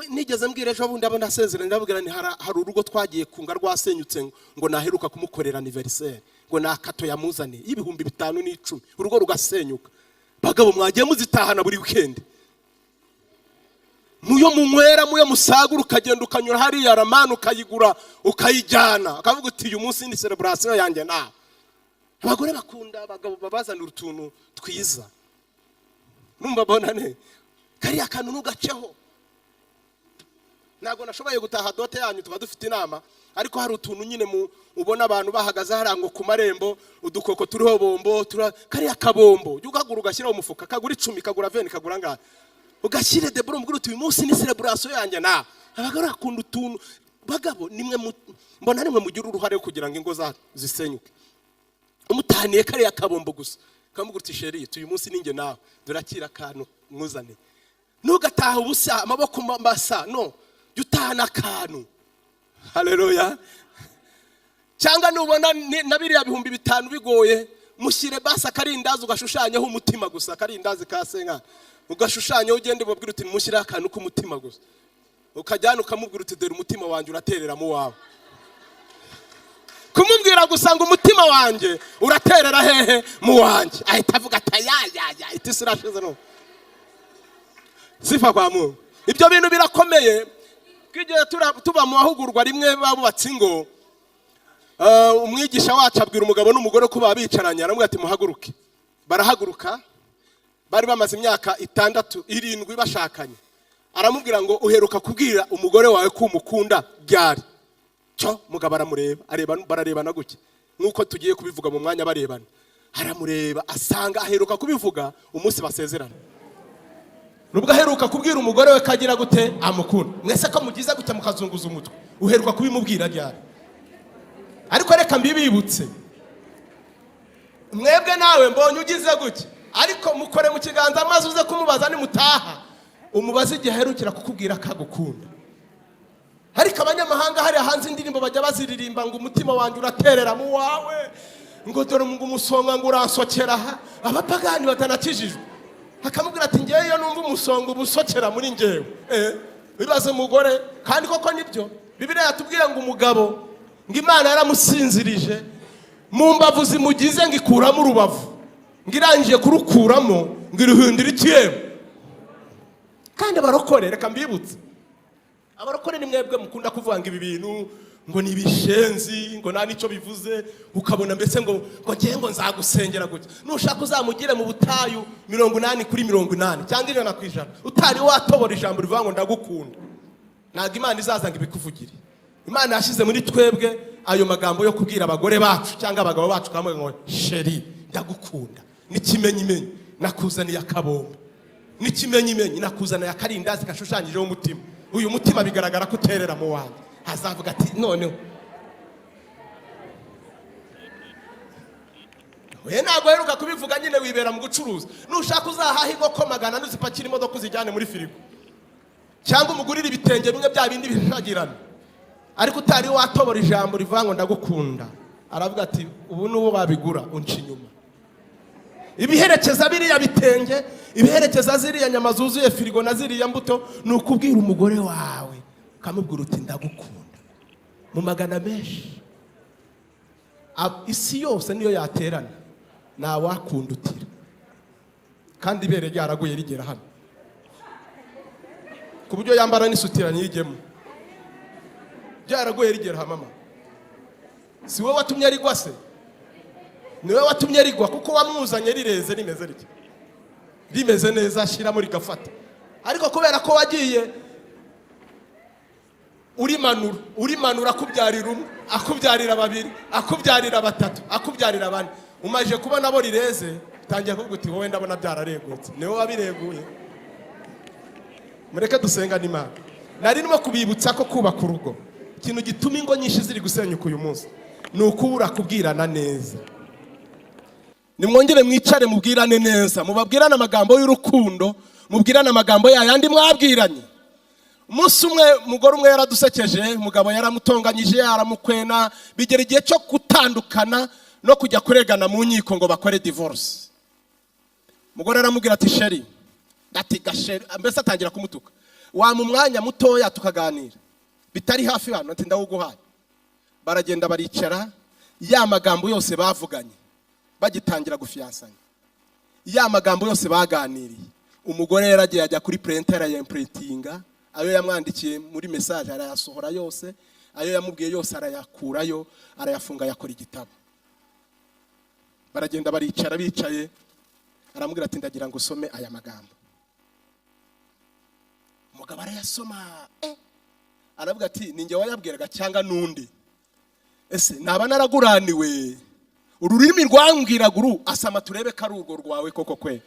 Speaker 2: Nigeze mbwira ejo bundi abo nasezeranye, ndababwira ni hari urugo twagiye kunga rwasenyutse, ngo naheruka kumukorera anniversaire, ngo ni akato yamuzaniye y'ibihumbi 5 n'icumi, urugo rugasenyuka. Bagabo, mwagiye muzitahana buri weekend, muyo munywera, muyo musagura, ukagenda ukanyura hariya ramani ukayigura ukayijyana, ukavuga uti: "Uyu munsi ni celebration yanjye." Nawe abagore bakunda abagabo babazanira utuntu twiza. Numva Bonane, kariya kantu ntugaceho. Ntabwo nashoboye gutaha dot yanyu, tuba dufite inama, ariko hari utuntu nyine mu ubona abantu bahagaze hariya ngo ku marembo, udukoko turiho bombo kariya kabombo, ujya ukagura ugashyiraho umufuka, kagura 10, kagura 20, kagura angahe, ugashyire Debora, umubwire uti: "Uyu munsi ni celebration yanjye." Nawe abagore bakunda utuntu. Bagabo, nimwe mbona nimwe mugira uruhare kugira ngo ingo zacu zisenyuke. Umutaniye kariya kabombo gusa, ukamubwira uti: "Chérie, uyu munsi ninjye nawe, durakira akantu mwuzaniye." Ntugataha ubusa, amaboko masa, no jya utahana akantu. Haleluya! Cyangwa nubona na biriya 5000 bigoye, mushyire basi akarindazi ugashushanyaho umutima gusa, akarindazi ka senka ugashushanyaho, ugende ubabwire uti: "Mushyire akantu k'umutima gusa." Ukajyana ukamubwira uti: "Dore umutima wanjye uraterera mu wawe." Kumubwira gusa ngo umutima wanjye uraterera hehe? Mu wanjye. Ahita avuga ati: "Ayayaya, itisi irashize." No sifa kwa Mungu. Ibyo bintu birakomeye. Twigiye tuba mu mahugurwa rimwe babubatse ingo, umwigisha wacu abwira umugabo n'umugore ko baba bicaranye, aramubwira ati: "Muhaguruke." Barahaguruka. Bari bamaze imyaka 6, 7 bashakanye. Aramubwira ngo: "Uheruka kubwira umugore wawe ko umukunda ryari?" Cyo mugabo aramureba, areba, bararebana gutya nk'uko tugiye kubivuga mu mwanya barebana. Aramureba, asanga aheruka kubivuga umunsi basezerana. Nubwo aheruka kubwira umugore we ko agira gute? Amukunda. Mwese ko mugize gutya mukazunguza umutwe, uheruka kubimubwira ryari? Ariko reka mbibibutse mwebwe, nawe mbonye ugize gutya, ariko mukore mu kiganza maze uze kumubaza nimutaha, umubaze igihe aherukira kukubwira ko agukunda. Ariko abanyamahanga hariya hanze indirimbo bajya baziririmba ngo: "Umutima wanjye uraterera mu wawe," ngo: "Dore ngo umusonga ngo uransokera aha." Abapagani batanakijijwe, akamubwira ati: "Ngewe iyo numva umusonga uba usokera muri ngewe." Bibaze umugore. Kandi koko nibyo Bibiliya yatubwiye ngo umugabo ngo Imana yaramusinzirije, mu mbavu zimugize ngo ikuramo urubavu, ngo irangije kurukuramo ngo iruhindura ikiyemo. Kandi abarokore, reka mbibutse, abarokore ni mwebwe mukunda kuvuga ngo ibi bintu ngo ni ibishenzi, ngo nta n'icyo bivuze. Ukabona mbese ngo ngewe ngo nzagusengera gutya. Nushaka uzamugire mu butayu 80/80 cyangwa 100%, utari watobora ijambo rivuga ngo "Ndagukunda," ntabwo Imana izaza ngo ibikuvugire. Imana yashyize muri twebwe ayo magambo yo kubwira abagore bacu cyangwa abagabo bacu, ukamubwira ngo: "Chéri, ndagukunda." N'ikimenyimenyi nakuzaniye akabombo, n'ikimenyimenyi nakuzaniye akarindazi gashushanyijeho umutima. Uyu mutima bigaragara ko uterera mu wanjye. Azavuga ati noneho we ntabwo uheruka kubivuga nyine, wibera mu gucuruza. Nushaka uzahaha inkoko 400 uzipakire imodoka uzijyane muri firigo, cyangwa umugurire ibitenge bimwe bya bindi bishagirana, ariko utari watobora ijambo rivuga ngo ndagukunda, aravuga ati ubu n'ubu wabigura unca inyuma. Ibiherekeza biriya bitenge, ibiherekeza ziriya nyama zuzuye firigo na ziriya mbuto, ni ukubwira umugore wawe ukamubwira uti ndagukunda mu magana menshi. Isi yose niyo yaterana ntawakundutira, kandi ibere ryaraguye rigera hano ku buryo yambara n'isutira ntiyigemo, byaraguye rigera aha. Mama, si wowe watumye rigwa se? Ni wowe watumye rigwa, kuko wamuzanye rireze rimeze ritya, rimeze neza, ashyiramo rigafata. Ariko kubera ko wagiye urimanura urimanura, akubyarira umwe, akubyarira babiri, akubyarira batatu, akubyarira bane, umaze kubona abo rireze, utangiye kuvuga uti wowe ndabona byararegutse. Ni wowe wabireguye. Mureke dusengane Imana. Nari ndimo kubibutsa ko kubaka urugo, ikintu gituma ingo nyinshi ziri gusenyuka uyu munsi ni ukubura kubwirana neza. Nimwongere mwicare mubwirane neza, mubabwirane amagambo y'urukundo, mubwirane amagambo yayandi mwabwiranye. Umunsi umwe umugore umwe yaradusekeje, umugabo yaramutonganyije aramukwena, bigera igihe cyo gutandukana no kujya kuregana mu nkiko ngo bakore divorce. Umugore aramubwira ati chéri, ati gachéri, mbese atangira kumutuka. Wampa umwanya mutoya tukaganira bitari hafi hano? Ati ndawuguhaye. Baragenda baricara, ya magambo yose bavuganye bagitangira gufiyansanya, ya magambo yose baganiriye, umugore yaragiye ajya kuri printer arayemprintinga, ayo yamwandikiye muri message arayasohora yose, ayo yamubwiye yose arayakurayo, arayafunga, ayakora igitabo. Baragenda baricara, bicaye aramubwira ati ndagira ngo usome aya magambo. Umugabo arayasoma, aravuga ati ni njye wayabwiraga cyangwa n'undi? Ese naba naraguraniwe ururimi rwambwiraga uru? Asama turebe ko ari urwo rwawe koko. Kwe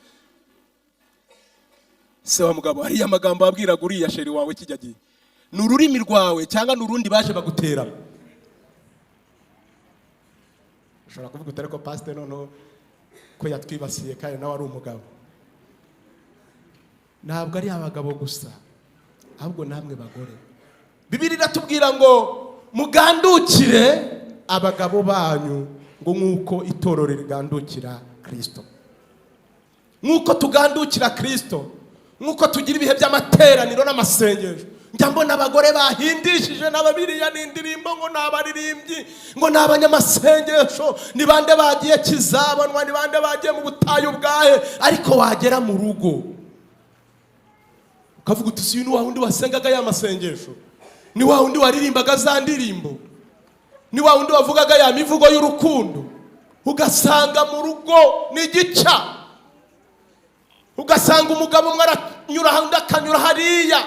Speaker 2: se wa mugabo, ariya magambo wabwiraga uriya chéri wawe kijya gihe ni ururimi rwawe cyangwa ni urundi baje bagutera? Ushobora kuvuga utari ko pasiteri noneho ko yatwibasiye kandi nawe ari umugabo. Ntabwo ari abagabo gusa, ahubwo namwe bagore. Bibiliya iratubwira ngo mugandukire abagabo banyu, ngo nk'uko itorero rigandukira Kirisito. Nk'uko tugandukira Kirisito, nk'uko tugira ibihe by'amateraniro n'amasengesho. Njya mbona abagore bahindishije n'ababiriya n'indirimbo, ngo ni abaririmbyi, ngo ni abanyamasengesho, ni bande bagiye kizabonwa, ni bande bagiye mu butayu bwahe, ariko wagera mu rugo ukavuga uti si uyu ni wa wundi wasengaga ya masengesho, ni wa wundi waririmbaga za ndirimbo, ni wa wundi wavugaga ya mivugo y'urukundo? Ugasanga mu rugo ni igica, ugasanga umugabo umwe aranyura aha undi akanyura hariya.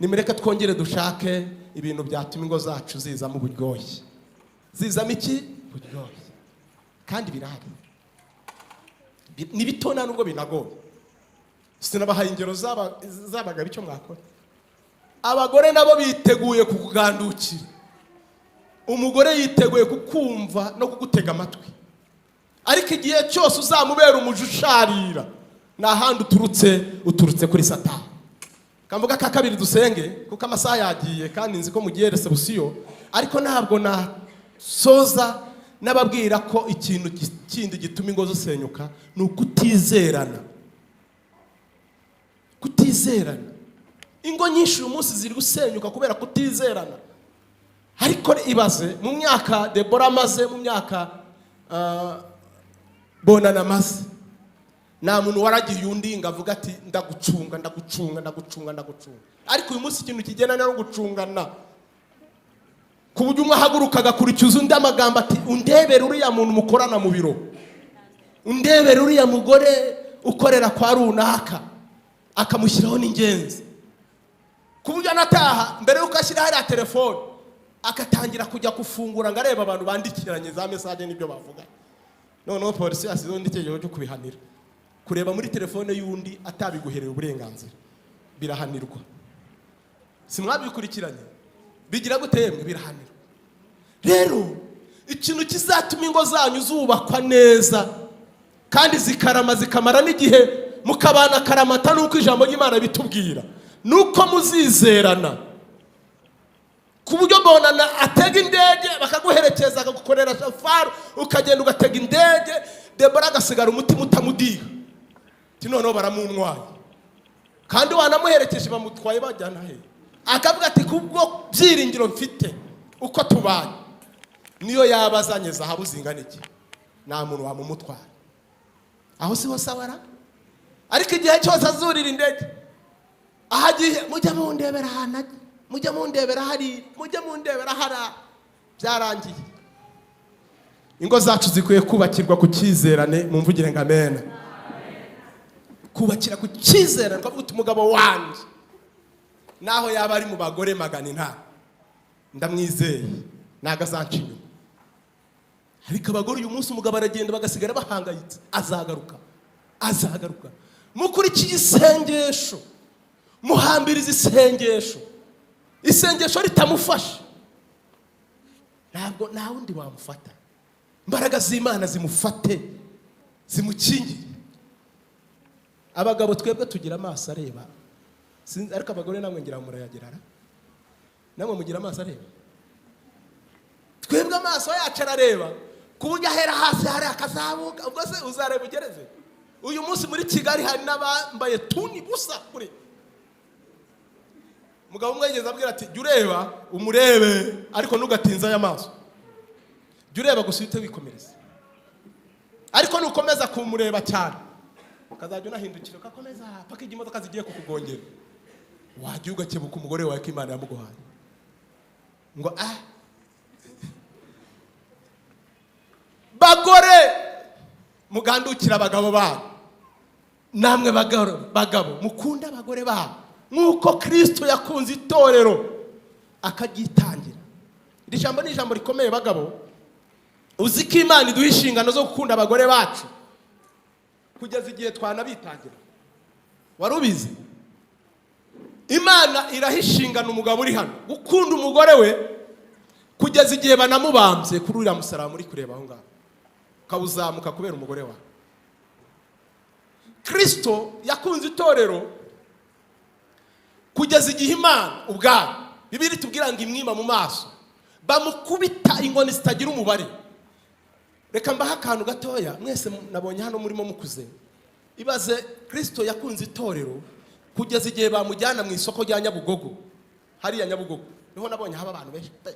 Speaker 2: Nimureke twongere dushake ibintu byatuma ingo zacu zizamo uburyohe. Zizamo iki? Uburyohe. Kandi birahari, ni bito, nta nubwo binagoye. Sinabahaye ingero z'abagabo icyo mwakora. Abagore nabo biteguye kukugandukira. Umugore yiteguye kukumva no kugutega amatwi, ariko igihe cyose uzamubera umuja usharira, nta handi uturutse, uturutse kuri Satani. Kamvuga ka kabiri dusenge, kuko amasaha yagiye kandi nzi ko mugiye réception, ariko ntabwo nasoza n'ababwira ko ikintu kindi gituma ingo zisenyuka ni ukutizerana. Kutizerana. Ingo nyinshi uyu munsi ziri gusenyuka kubera kutizerana. Ariko ibaze mu myaka Debora amaze, mu myaka Bonana amaze, nta muntu waragiye undi ngo avuga ati ndagucunga, ndagucunga, ndagucunga, ndagucunga. Ariko uyu munsi ikintu kigendana no gucungana, ku buryo umwe ahaguruka agakurikiza undi amagambo ati undebere uriya muntu mukorana mu biro, undebere uriya mugore ukorera kwa runaka, akamushyiraho n'ingenzi, ku buryo anataha mbere y'uko ashyira hariya telefone agatangira kujya gufungura ngo arebe abantu bandikiranye za message n'ibyo bavuga. Noneho polisi yasizeho n'itegeko ryo kubihanira. Kureba muri telefone y'undi atabiguhereye uburenganzira birahanirwa. Si mwabikurikiranye? Bigira gute yemwe? Birahanirwa. Rero ikintu kizatuma ingo zanyu zubakwa neza kandi zikarama, zikamara n'igihe, mukabana akaramata, nuko ijambo ry'Imana bitubwira, nuko muzizerana ku buryo mbonana atega indege bakaguherekeza, akagukorera safari, ukagenda ugatega indege, Debora agasigara umutima utamudiha, ati noneho baramuntwaye kandi wanamuherekeje, bamutwaye bajyana he? Akavuga ati kubwo byiringiro mfite uko tubanye, niyo yaba azanye zahabu zingana iki, nta muntu wamumutwara. Aho siho sawara. Ariko igihe cyose azurira indege aho agiye, mujya mundebera ahantu ajya, mujya mundebera hariya, mujya mundebera hariya, byarangiye. Ingo zacu zikwiye kubakirwa ku cyizerane. Mumvugire ngo amena. Kubakira ku cyizerane, ukavuga uti umugabo wanjye naho yaba ari mu bagore 800, ndamwizeye, ntabwo azanca inyuma. Ariko abagore uyu munsi, umugabo aragenda bagasigara bahangayitse, azagaruka, azagaruka. Mukurikiye isengesho, muhambiriza isengesho, isengesho ritamufasha ntabwo nta wundi wamufata. Imbaraga z'Imana zimufate, zimukingire. Abagabo twebwe tugira amaso areba. Sinzi, ariko abagore namwe ngira ngo murayagira ra? Namwe mugira amaso areba. Twebwe amaso yacu arareba ku buryo ahera hasi hari akazamuka. Ubwo se uzareba ugereze? Uyu munsi muri Kigali hari n'abambaye tuni busa kure. Mugabo umwe yigeze abwira ati jya ureba umurebe, ariko ntugatinze aya maso, jya ureba gusa uhite wikomereza. Ariko nukomeza kumureba cyane, ukazajya unahindukira, ugakomeza paka igihe imodoka zigiye kukugongera, wajya ugakebuka umugore wawe ko Imana yamuguhaye ngo ah. Bagore, mugandukira abagabo banyu. Namwe bagabo, mukunde abagore babo nk'uko Kirisito yakunze itorero akaryitangira. Iri jambo ni ijambo rikomeye. Bagabo, uzi ko Imana iduha inshingano zo gukunda abagore bacu kugeza igihe twanabitangira? Wari ubizi? Imana iraha inshingano umugabo uri hano gukunda umugore we kugeza igihe banamubambye kuri uriya musaraba muri kureba aho ngaho, ukawuzamuka kubera umugore wawe. Kirisito yakunze itorero kugeza igihe Imana ubwayo, Bibiliya itubwira ngo imwima mu maso, bamukubita inkoni zitagira umubare. Reka mbahe akantu gatoya. Mwese nabonye hano murimo mukuze. Ibaze, Kirisito yakunze itorero kugeza igihe bamujyana mu isoko rya Nyabugogo. Hariya Nyabugogo niho nabonye haba abantu benshi pe.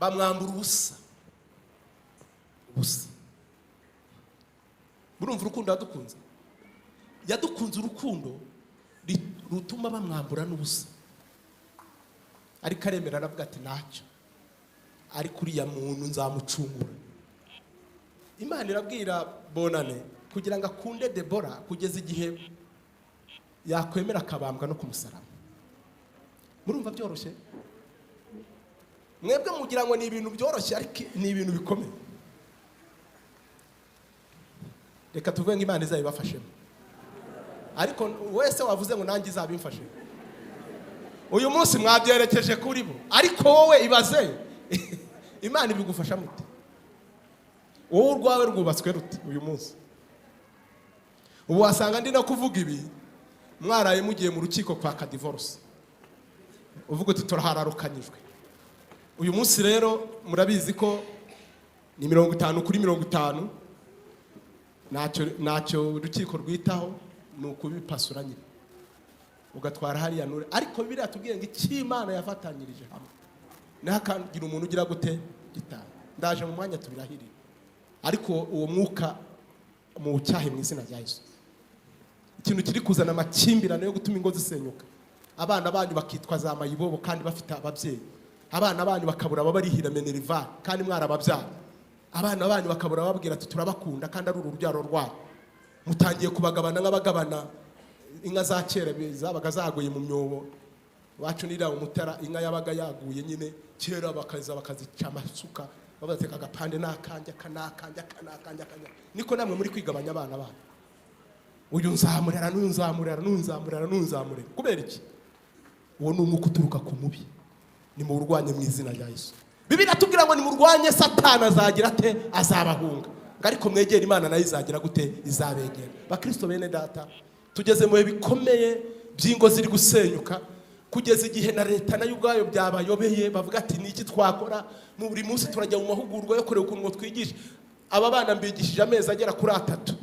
Speaker 2: Bamwambura ubusa ubusa. Murumva urukundo yadukunze? Yadukunze urukundo rutuma bamwambura n'ubusa, ariko aremera, aravuga ati ntacyo, ariko uriya muntu nzamucungura. Imana irabwira Bonane kugira ngo akunde Debora kugeza igihe yakwemera akabambwa no ku musaraba. Murumva byoroshye? Mwebwe mugira ngo ni ibintu byoroshye, ariko ni ibintu bikomeye. Reka tuvuge ngo Imana izabibafashemo. Ariko wese wavuze ngo nanjye izabimfashe. Uyu munsi mwabyerekeje kuri bo, ariko wowe ibaze, Imana ibigufasha mute? Wowe urwawe rwubatswe rute uyu munsi? Ubu wasanga ndi no kuvuga ibi mwaraye mugiye mu rukiko kwaka divorce, uvuga uti turahararukanyijwe. Uyu munsi rero murabizi ko ni 50 kuri 50, ntacyo urukiko rwitaho, ni ukubipasura nyine ugatwara hariya nure. Ariko biriya tubwiye ngo icyo Imana yafatanyirije hamwe, ntihakagire umuntu ugira gute? Gitaha. Ndaje mu mwanya tubirahirire, ariko uwo mwuka mu cyahe mu izina rya Yesu. Ikintu kiri kuzana amakimbirane yo gutuma ingo zisenyuka, abana banyu bakitwa za mayibobo kandi bafite ababyeyi, abana banyu bakabura ababarihira minerval kandi mwarababyara, abana banyu bakabura bababwira ati turabakunda kandi ari urubyaro rwanyu, mutangiye kubagabana nk'abagabana inka za kera zabaga zaguye mu myobo. Iwacu niriya umutara, inka yabaga yaguye nyine kera, bakaza bakazica amasuka, babateka agapande n'akanjye, aka n'akanjye, aka n'akanjye, aka n'akanjye. Niko namwe muri kwigabanya abana banyu: uyu nzamurera, n'uyu nzamurera, n'uyu nzamurera, n'uyu nzamurera. Kubera iki? Uwo ni umwuka uturuka ku mubi. Nimuwurwanye mu izina rya Yesu. Bibiliya iratubwira ngo nimurwanye Satani azagira ate? Azabahunga. Ngo ariko mwegere Imana, nayo izagira gute? Izabegera. Bakristo bene data, tugeze mu bihe bikomeye by'ingo ziri gusenyuka, kugeza igihe na leta nayo ubwayo byabayobeye, bavuga ati: "Ni iki twakora?" Mu buri munsi turajya mu mahugurwa yo kureba ukuntu ngo twigishe aba bana. Mbigishije amezi agera kuri atatu,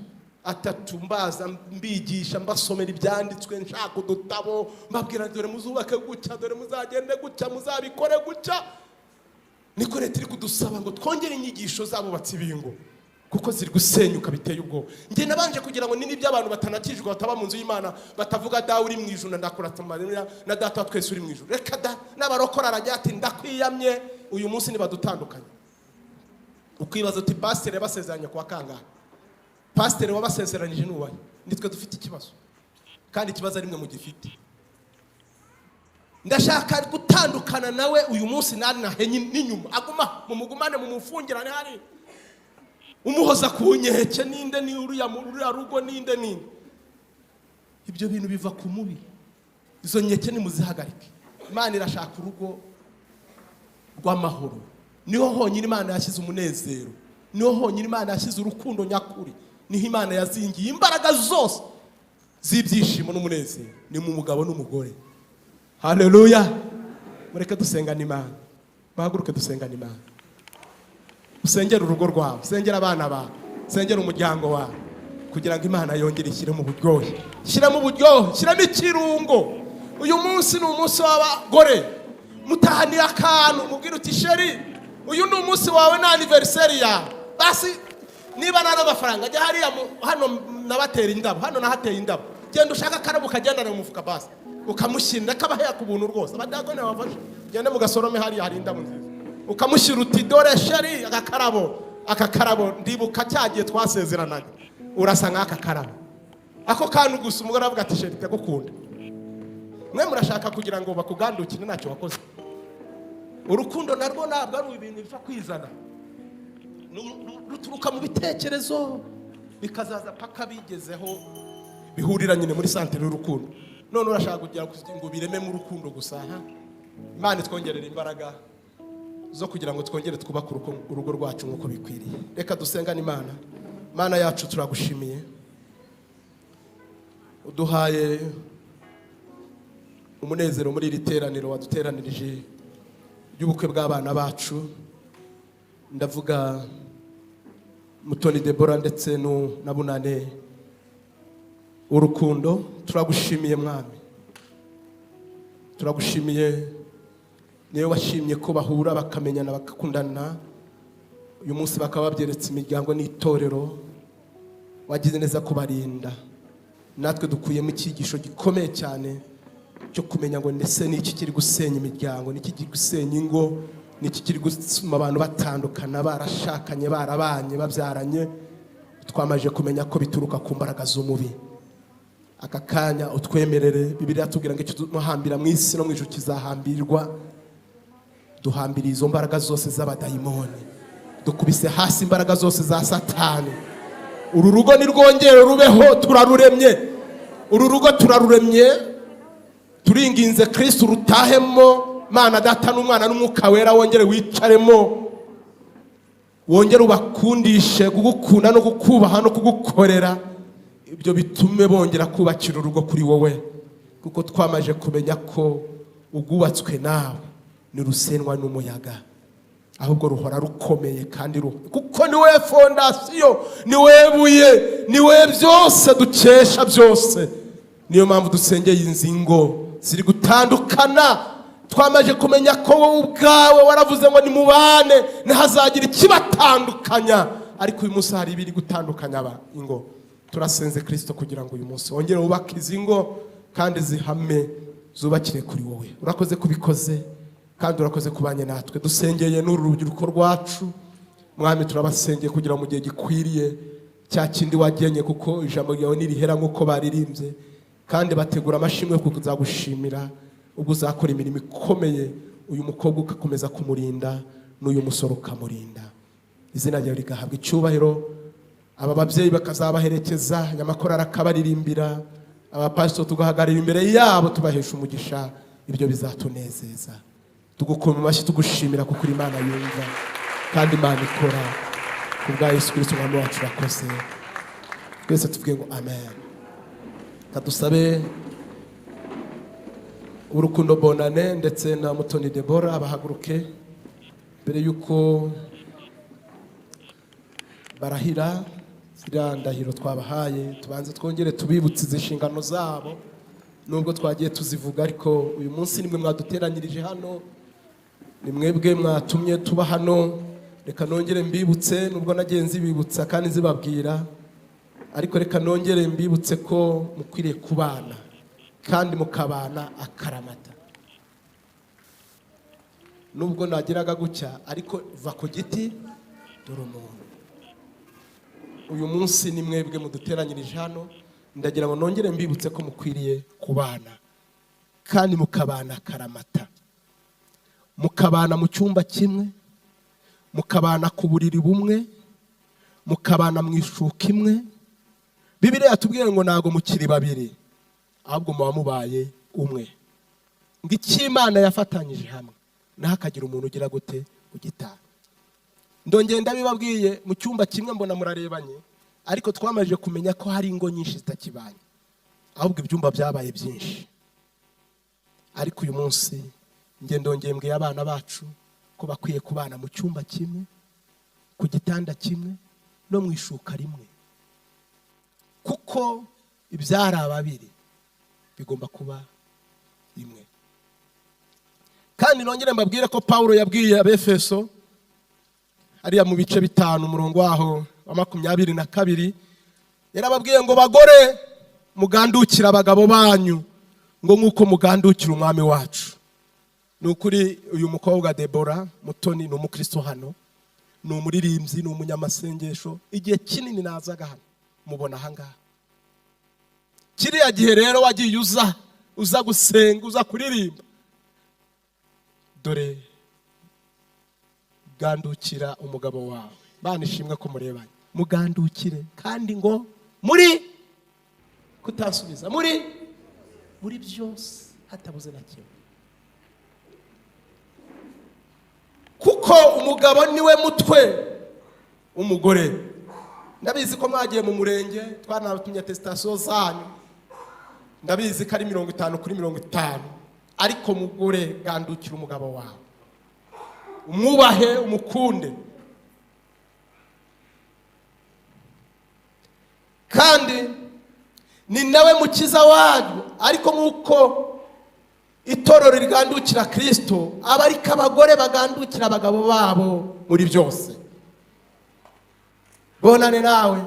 Speaker 2: atatu mbaza, mbigisha, mbasomera ibyanditswe, nshaka udutabo, mbabwira: "Dore muzubake gutya, dore muzagende gutya, muzabikore gutya." Niko leta iri kudusaba ngo twongere inyigisho z'abubatsi b'ingo, kuko ziri gusenyuka biteye ubwoba. Njye nabanje kugira ngo ni n'ibyo abantu batanakijwe, bataba mu nzu y'Imana, batavuga: "Dawe uri mu ijuru, ndakurata amarira na Data wa twese uri mu ijuru." Reka da, n'abarokora arajya ati: "Ndakwiyamye uyu munsi nibadutandukanye." Ukibaza uti: "Pasiteri yabasezeranye kuwa kangahe? Pasiteri wabasezeranyije ni uwahe?" Nitwe dufite ikibazo, kandi ikibazo ari mwe mugifite. Ndashaka gutandukana nawe uyu munsi, nari nahenye n'inyuma, aguma mumugumane, mumufungirane hari umuhoza ku nkeke. Ninde? Ni uriya mu ruriya rugo, ninde? Ninde? Ibyo bintu biva ku mubi. Izo nkeke nimuzihagarike. Imana irashaka urugo rw'amahoro. Niho honyine Imana yashyize umunezero, niho honyine Imana yashyize urukundo nyakuri, niho Imana yazingiye imbaraga zose z'ibyishimo n'umunezero, ni mu mugabo n'umugore. Haleluya! Mureke dusengane Imana. Muhaguruke dusengane Imana. Usengere urugo rwawe, usengere abana bawe, usengere umuryango wawe, kugira ngo Imana yongere ishyiremo uburyohe, shyiramo uburyohe, shyiramo ikirungo. Uyu munsi ni umunsi w'abagore. Mutahanira akantu, mubwire uti: "Chéri, uyu ni umunsi wawe, ni anniversaire yawe." Basi niba nta n'amafaranga, ajya hariya hano nabatera indabo, hano nahateye indabo, genda ushaka akarabo ukagendana mu mufuka, basi ukamushyirira, kabahera ku buntu rwose. Abadagone babafashe, gende mugasorome, hariya hari indabo nziza. Ukamushyira uti: "Dore chéri, aka karabo, aka karabo, ndibuka cya gihe twasezeranaga, urasa nk'aka karabo." Ako kantu gusa, umugore aravuga ati: "Chéri, ndagukunda." Mwe murashaka kugira ngo bakugandukire ntacyo wakoze. Urukundo narwo ntabwo ari ibintu bipfa kwizana. Ruturuka mu bitekerezo, bikazaza paka bigezeho bihurira nyine muri santere y'urukundo. None urashaka kugira ngo birememo urukundo gusa ha? Imana itwongerera imbaraga zo kugira ngo twongere twubake urugo rwacu nk'uko bikwiriye. Reka dusengane Imana. Imana yacu, turagushimiye, uduhaye umunezero muri iri teraniro waduteranirije ry'ubukwe bw'abana bacu. Ndavuga Mutoni Debora ndetse na Bunane Urukundo. Turagushimiye Mwami, turagushimiye, niyo washimye ko bahura, bakamenyana, bagakundana, uyu munsi bakaba babyeretse imiryango n'itorero. Wagize neza kubarinda. Natwe dukuyemo icyigisho gikomeye cyane cyo kumenya ngo ndetse ni iki kiri gusenya imiryango, ni iki kiri gusenya ingo, ni iki kiri gutuma abantu batandukana barashakanye, barabanye, babyaranye. Twamaze kumenya ko bituruka ku mbaraga z'umubi. Aka kanya utwemerere, Bibiliya tubwira ngo icyo tumuhambira mu isi no mu ijuru kizahambirwa. Duhambiriye izo mbaraga zose z'abadayimoni, dukubise hasi imbaraga zose za Satani. Uru rugo nirwongere rubeho. Turaruremye, uru rugo turaruremye. Turinginze Kristo rutahemo. Mana Data n'Umwana n'Umwuka Wera, wongere wicaremo, wongere ubakundishe kugukunda no kukubaha no kugukorera. Ibyo bitume bongera kubakira urugo kuri wowe, kuko twamaze kumenya ko ubwubatswe nawe ntirusenwa n'umuyaga, ahubwo ruhora rukomeye kandi kuko ni wowe fondation, ni wowe buye, ni wowe byose dukesha byose. Niyo mpamvu dusengeye izi ngo ziri gutandukana. Twamaze kumenya ko wowe ubwawe waravuze ngo nimubane ntihazagira ikibatandukanya, ariko uyu munsi hari ibiri gutandukanya ingo. Turasenze Kirisito kugira ngo uyu munsi wongere wubake izi ngo kandi zihame, zubakire kuri wowe. Urakoze kubikoze kandi urakoze kubanye natwe. Dusengeye n'uru rubyiruko rwacu, Mwami. Turabasengeye kugira ngo mu gihe gikwiriye cya kindi wagenye, kuko ijambo ryawe nirihera nk'uko baririmbye kandi bategura amashimwe yo kuzagushimira ubwo uzakora imirimo ikomeye, uyu mukobwa ugakomeza kumurinda n'uyu musore ukamurinda, izina ryawe rigahabwa icyubahiro. Aba babyeyi bakazabaherekeza, nyamakorari akabaririmbira, abapasito tugahagarara imbere yabo tubahesha umugisha. Ibyo bizatunezeza. Tugukoma amashyi, tugushimira kuko uri Imana yumva kandi Imana ikora. Ku bwa Yesu Kirisito Umwami wacu, urakoze. Twese tuvuge ngo amen. Kadusabe Urukundo Bonane ndetse na Mutoni Debora bahaguruke mbere y'uko barahira ziriya ndahiro twabahaye. Tubanze twongere tubibutse izi nshingano zabo, nubwo twagiye tuzivuga, ariko uyu munsi nimwe mwaduteranyirije hano, ni mwebwe mwatumye tuba hano. Reka nongere mbibutse, nubwo nagiye nzibibutsa kandi nzibabwira, ariko reka nongere mbibutse ko mukwiriye kubana kandi mukabana akaramata. Nubwo nageraga gutya, ariko va ku giti dore umuntu. Uyu munsi ni mwebwe muduteranyirije hano. Ndagira ngo nongere mbibutse ko mukwiriye kubana kandi mukabana akaramata, mukabana mu cyumba kimwe, mukabana ku buriri bumwe, mukabana mu ishuka imwe. Bibiliya yatubwiye ngo ntabwo mukiri babiri, ahubwo muba mubaye umwe. Ngo icyo Imana yafatanyije hamwe, ntihakagire umuntu ugira gute? Ugitana. Ndongera ndabibabwiye, mu cyumba kimwe mbona murarebanye, ariko twamaze kumenya ko hari ingo nyinshi zitakibanye, ahubwo ibyumba byabaye byinshi. Ariko uyu munsi njye ndongeye mbwiye abana bacu ko bakwiye kubana mu cyumba kimwe, ku gitanda kimwe no mu ishuka rimwe, kuko ibyari ababiri bigomba kuba rimwe. Kandi nongere mbabwire ko Pawulo yabwiye Abefeso hariya mu bice 5, umurongo waho wa 22, yarababwiye ngo: "Bagore, mugandukire abagabo banyu, ngo nk'uko mugandukira Umwami wacu." Ni ukuri, uyu mukobwa Debora Mutoni ni umukristo hano, ni umuririmbyi, ni umunyamasengesho. Igihe kinini nazaga hano mubona ahangaha. Kiriya gihe rero wagiye uza gusenga, uza kuririmba, dore gandukira umugabo wawe. Bana ishimwe ko murebanye. Mugandukire kandi ngo muri kutasubiza muri byose, hatabuze na kimwe, kuko umugabo niwe mutwe w'umugore. Ndabizi ko mwagiye mu murenge, twanatumye attestation zanyu. Ndabizi ko ari 50 kuri 50. Ariko mugore, gandukira umugabo wawe, umwubahe, umukunde. Kandi ni nawe mukiza wanyu. Ariko nk'uko itorero rigandukira Kirisito, aba ariko abagore bagandukira abagabo babo muri byose. Bonane nawe,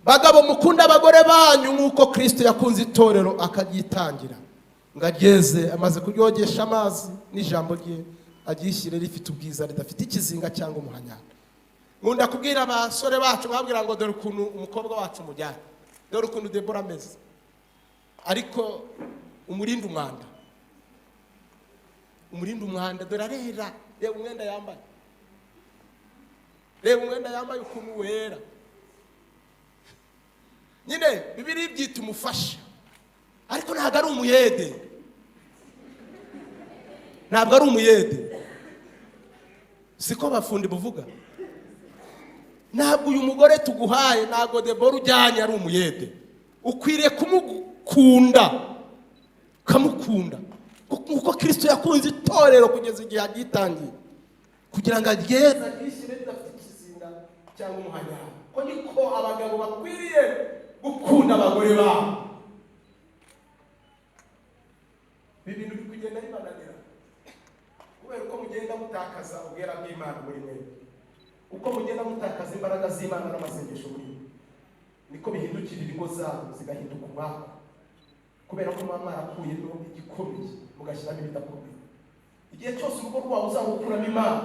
Speaker 2: bagabo, mukunda abagore banyu nk'uko Kirisito yakunze itorero akaryitangira, ngo aryeze amaze kuryogesha amazi n'ijambo rye, aryishyire rifite ubwiza, ridafite ikizinga cyangwa umuhanyara. Nkunda kubwira abasore bacu, nkababwira ngo: "Dore ukuntu umukobwa wacu umujyana, dore ukuntu Debora ameze, ariko umurinde umwanda, umurinde umwanda. Dore arera, reba umwenda yambaye, reba umwenda yambaye ukuntu wera." Nyine Bibiliya ibyita umufasha, ariko ntabwo ari umuyede, ntabwo ari umuyede. Siko bafundi buvuga? Ntabwo uyu mugore tuguhaye, ntabwo Debora ujyanye ari umuyede. Ukwiriye kumukunda, ukamukunda nkuko Kirisito yakunze itorero kugeza igihe agitangiye, kugira ngo aryeze, aryishyire ridafite ikizinga cyangwa umuhanyara. Ko niko abagabo bakwiriye gukunda abagore babo. Ibi bintu biri kugenda bibananira kubera uko mugenda mutakaza ubwera bw'Imana muri mwe, uko mugenda mutakaza imbaraga z'Imana n'amasengesho muri mwe, niko bihindukirira ingo zabo zigahinduka umwaka, kubera ko muba mwarakuyemo igikomeye mugashyiramo ibidakomeye. Igihe cyose urugo rwawe uzarukuramo Imana,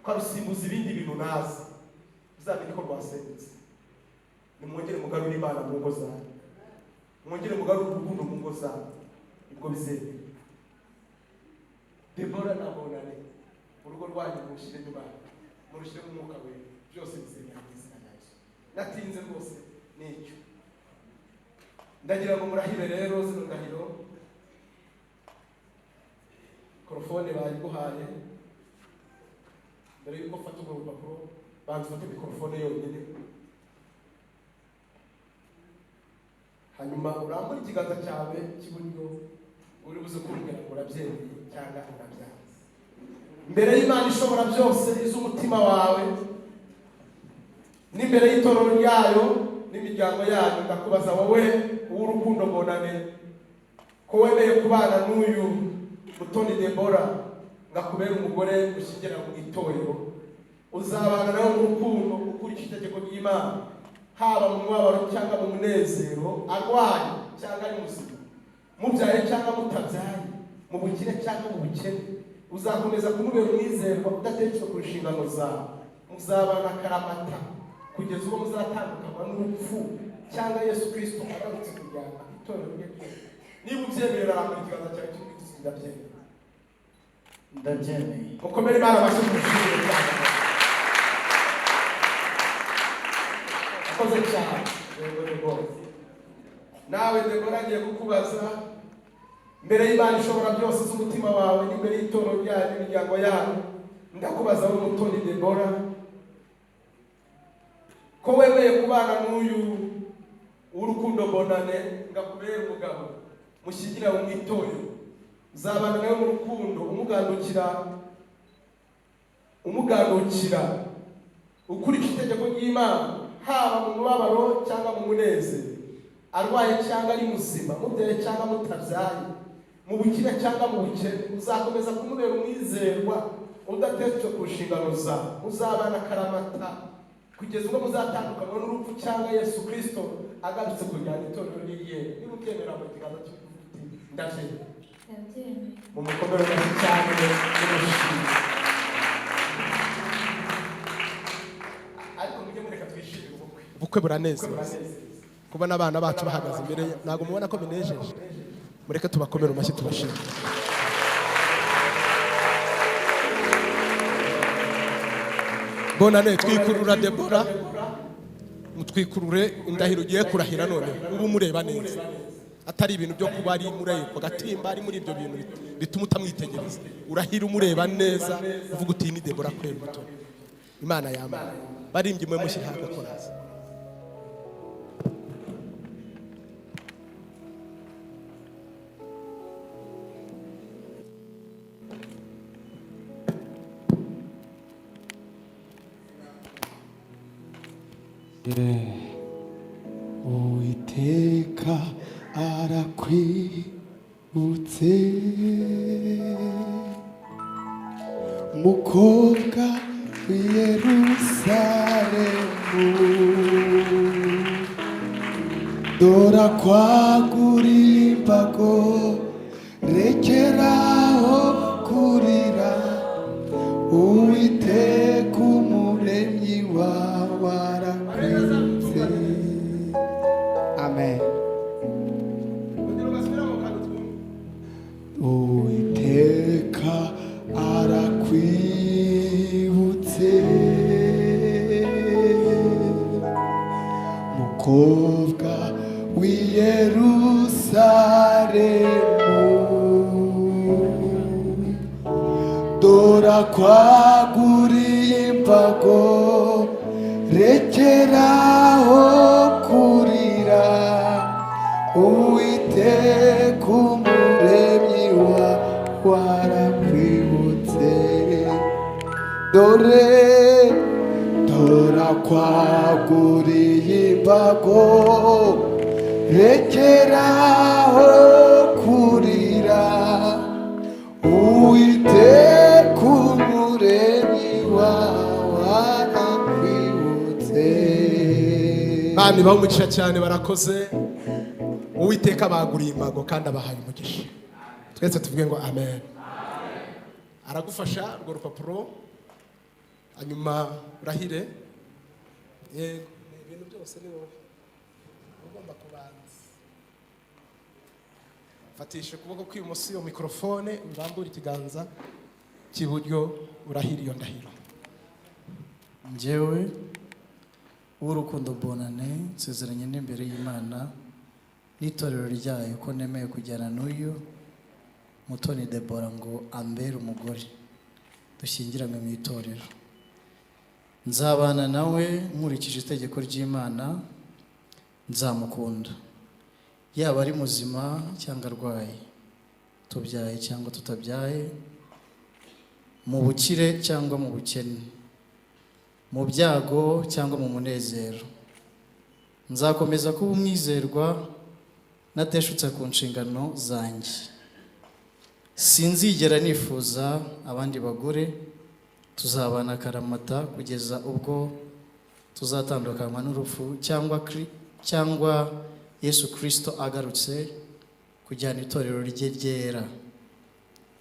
Speaker 2: ukarusimbuza ibindi bintu nazi, uzamenye ko rwasenyutse. Nimwongere mugarure Imana mu ngo zanyu, mwongere mugarure urukundo mu ngo zanyu, nibwo bizemera. Debora na Bonane, urugo rwanyu murushyiremo Imana, murushyiremo Umwuka Wera, byose bizemera mu izina rya Yesu. Natinze rwose, nicyo ndagira ngo murahire rero zino ndahiro. Mikorofone. Mikorofone bayiguhaye. Mbere y'uko ufata urwo rupapuro, banza ufate mikorofone yonyine, hanyuma urambure ikiganza cyawe cy'iburyo. Uri buze kumbwira ngo urabyemeye cyangwa urabyanze. Imbere y'Imana ishobora byose iz'umutima wawe, n'imbere y'itorero ryayo n'imiryango yayo, ndakubaza wowe uw'Urukundo Bonane, ko wemeye kubana n'uyu Mutoni Debora ngo akubere umugore ushyingira mu itorero, uzabana nawe mu rukundo ukurikije itegeko ry'Imana, haba mu mubabaro cyangwa mu munezero, arwaye cyangwa ari muzima, mubyaye cyangwa mutabyaye, mu bukire cyangwa mu bukene, uzakomeza kumubera umwizerwa udateshwa ku nshingano zawe, muzabana akaramata kugeza ubwo muzatandukanywa n'urupfu cyangwa Yesu Kirisito agarutse kujyana itorero rye ryose? Niba ubyemerera, rambura ikiganza cyawe cy'ubwitsi. Ndabyemera.
Speaker 6: Ndabyemeye.
Speaker 2: Mukomere Imana amashyi mushimire cyane. Akoze cyane. Yego rwose. Nawe Debora, agiye kukubaza mbere y'Imana ishobora byose z'umutima wawe, n'imbere y'itorero ryayo n'imiryango yayo, ndakubaza wowe Mutoni Debora, ko wemeye kubana n'uyu w'Urukundo Bonane ngo akubere umugabo mushyingira mu itorero, uzabana nawe mu rukundo, umugandukira ukurikije itegeko ry'Imana, haba mu mubabaro cyangwa mu munezero, arwaye cyangwa ari muzima, mubyaye cyangwa mutabyaye, mu bukire cyangwa mu bukene, uzakomeza kumubera umwizerwa udateshwa ku nshingano zawe, muzabana akaramata kugeza ubwo muzatandukanywa n'urupfu cyangwa Yesu Kirisito agarutse kujyana itorero rye? Niba ubyemera mu kiganza cy'uti ndabyemera.
Speaker 1: Ndabyemeye.
Speaker 2: Mu mukomere amashyi cyane n'umushimire. Ariko mujye mureka twishimire ubukwe.
Speaker 7: Ubukwe buranezeza. Kubona abana bacu bahagaze imbere ye, ntabwo mubona ko binejeje? Mureke tubakomere amashyi, tubashimire. Bonane, twikurura Debora, mutwikurure indahiro ugiye kurahira. None ubu mureba neza, atari ibintu byo kuba ari muri ako gatimba, ari muri ibyo bintu bituma utamwitegereza. Urahira umureba neza, uvuga uti: "Iyi ni Debora kwera umutobe Imana yambaye." Barimbye, mwe mushyire agakoraza.
Speaker 4: Uwiteka arakwibutse, mukobwa w'i Yerusalemu. Dore akwaguriye imbago, rekeraho kurira. Uwiteka Umuremyi wawe arakwibutse. Amen. Uwiteka arakwibutse, mukobwa w'i Yerusalemu. Dore akwaguriye imbago, rekeraho kurira. Uwiteka Umuremyi wawe arakwibutse. Dore, dore akwaguriye imbago, rekeraho kurira. Uwiteka Umuremyi wawe arakwibutse.
Speaker 7: Bami baha umugisha cyane, barakoze. Uwiteka baguriye imbago kandi abahaye umugisha. Twese tuvuge ngo amen. Aragufasha urwo rupapuro, hanyuma urahire. Yego, ni ibintu byose ni wowe ugomba kubanza. Fatisha ukuboko kw'ibumoso iyo mikorofone, urambure ikiganza cy'iburyo, urahire iyo ndahiro.
Speaker 6: Njyewe Uw'Urukundo Bonane, nsezeranye n'imbere y'Imana n'itorero ryayo ko nemeye kujyana n'uyu Mutoni Debora ngo ambere umugore, dushyingiranywe mu itorero. Nzabana nawe nkurikije itegeko ry'Imana, nzamukunda yaba ari muzima cyangwa arwaye, tubyaye cyangwa tutabyaye, mu bukire cyangwa mu bukene, mu byago cyangwa mu munezero. Nzakomeza kuba umwizerwa nateshutse ku nshingano zanjye. Sinzigera nifuza abandi bagore, tuzabana akaramata kugeza ubwo tuzatandukanywa n'urupfu cyangwa Yesu Kristo agarutse kujyana itorero rye ryera.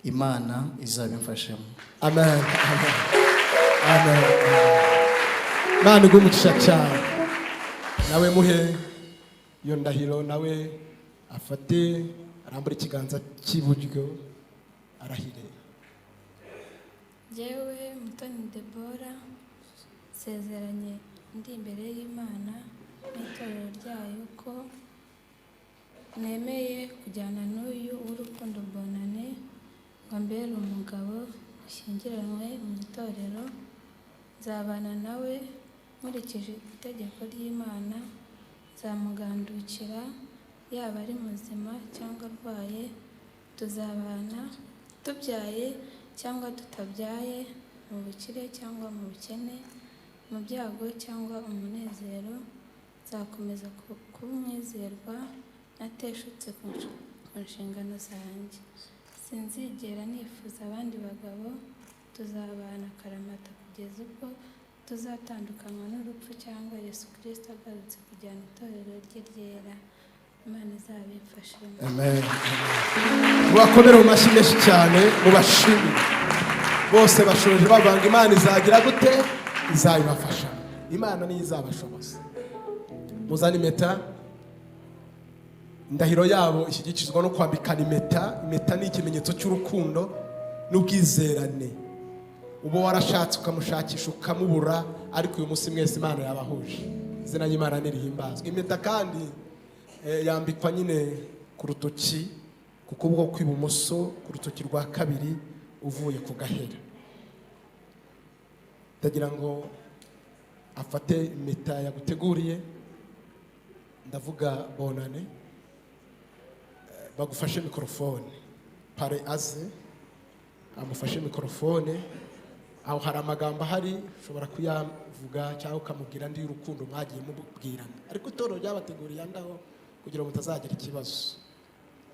Speaker 6: Imana izabimfashemo.
Speaker 7: Amen, amen, amen. Imana iguhe umugisha cyane. Nawe muhe iyo ndahiro, nawe afate arambure ikiganza cy'iburyo arahire.
Speaker 8: Njyewe Mutoni Debora nsezeranye ndi imbere y'Imana n'itorero ryayo ko nemeye kujyana n'uyu w'urukundo Bonane ngo ambere umugabo, dushyingiranwe mu itorero. Nzabana nawe nkurikije itegeko ry'Imana, nzamugandukira yaba ari muzima cyangwa arwaye, tuzabana tubyaye cyangwa tutabyaye, mu bukire cyangwa mu bukene, mu byago cyangwa umunezero. Nzakomeza kuba umwizerwa nateshutse ku nshingano zanjye. Sinzigera nifuza abandi bagabo, tuzabana akaramata kugeza ubwo tuzatandukanywa n'urupfu cyangwa Yesu Kristo agarutse kujyana itorero rye ryera. Imana izabimfashemo.
Speaker 7: Amen. Mubakomere mu mashyi menshi cyane, mubashimire bose. Bashoje bavanga, Imana izagira gute? Izabibafasha. Imana niyo izabashoboza. Muzane impeta. Indahiro yabo ishyigikizwa no kwambikana impeta. Impeta ni ikimenyetso cy'urukundo n'ubwizerane. Uba warashatse ukamushakisha ukamubura, ariko uyu munsi mwese Imana yabahuje. Izina ry'Imana nirihimbazwe. Impeta kandi yambikwa nyine ku rutoki, ku kuboko kw'ibumoso, ku rutoki rwa kabiri uvuye ku gahera. Ndagira ngo afate impeta yaguteguriye, ndavuga Bonane, bagufashe mikorofone, pare aze amufashe mikorofone. Aho hari amagambo ahari ushobora kuyavuga cyangwa ukamubwira andi y'urukundo mwagiye mubwirana, ariko itorero ryabateguriye andi aho kugira ngo mutazagira ikibazo.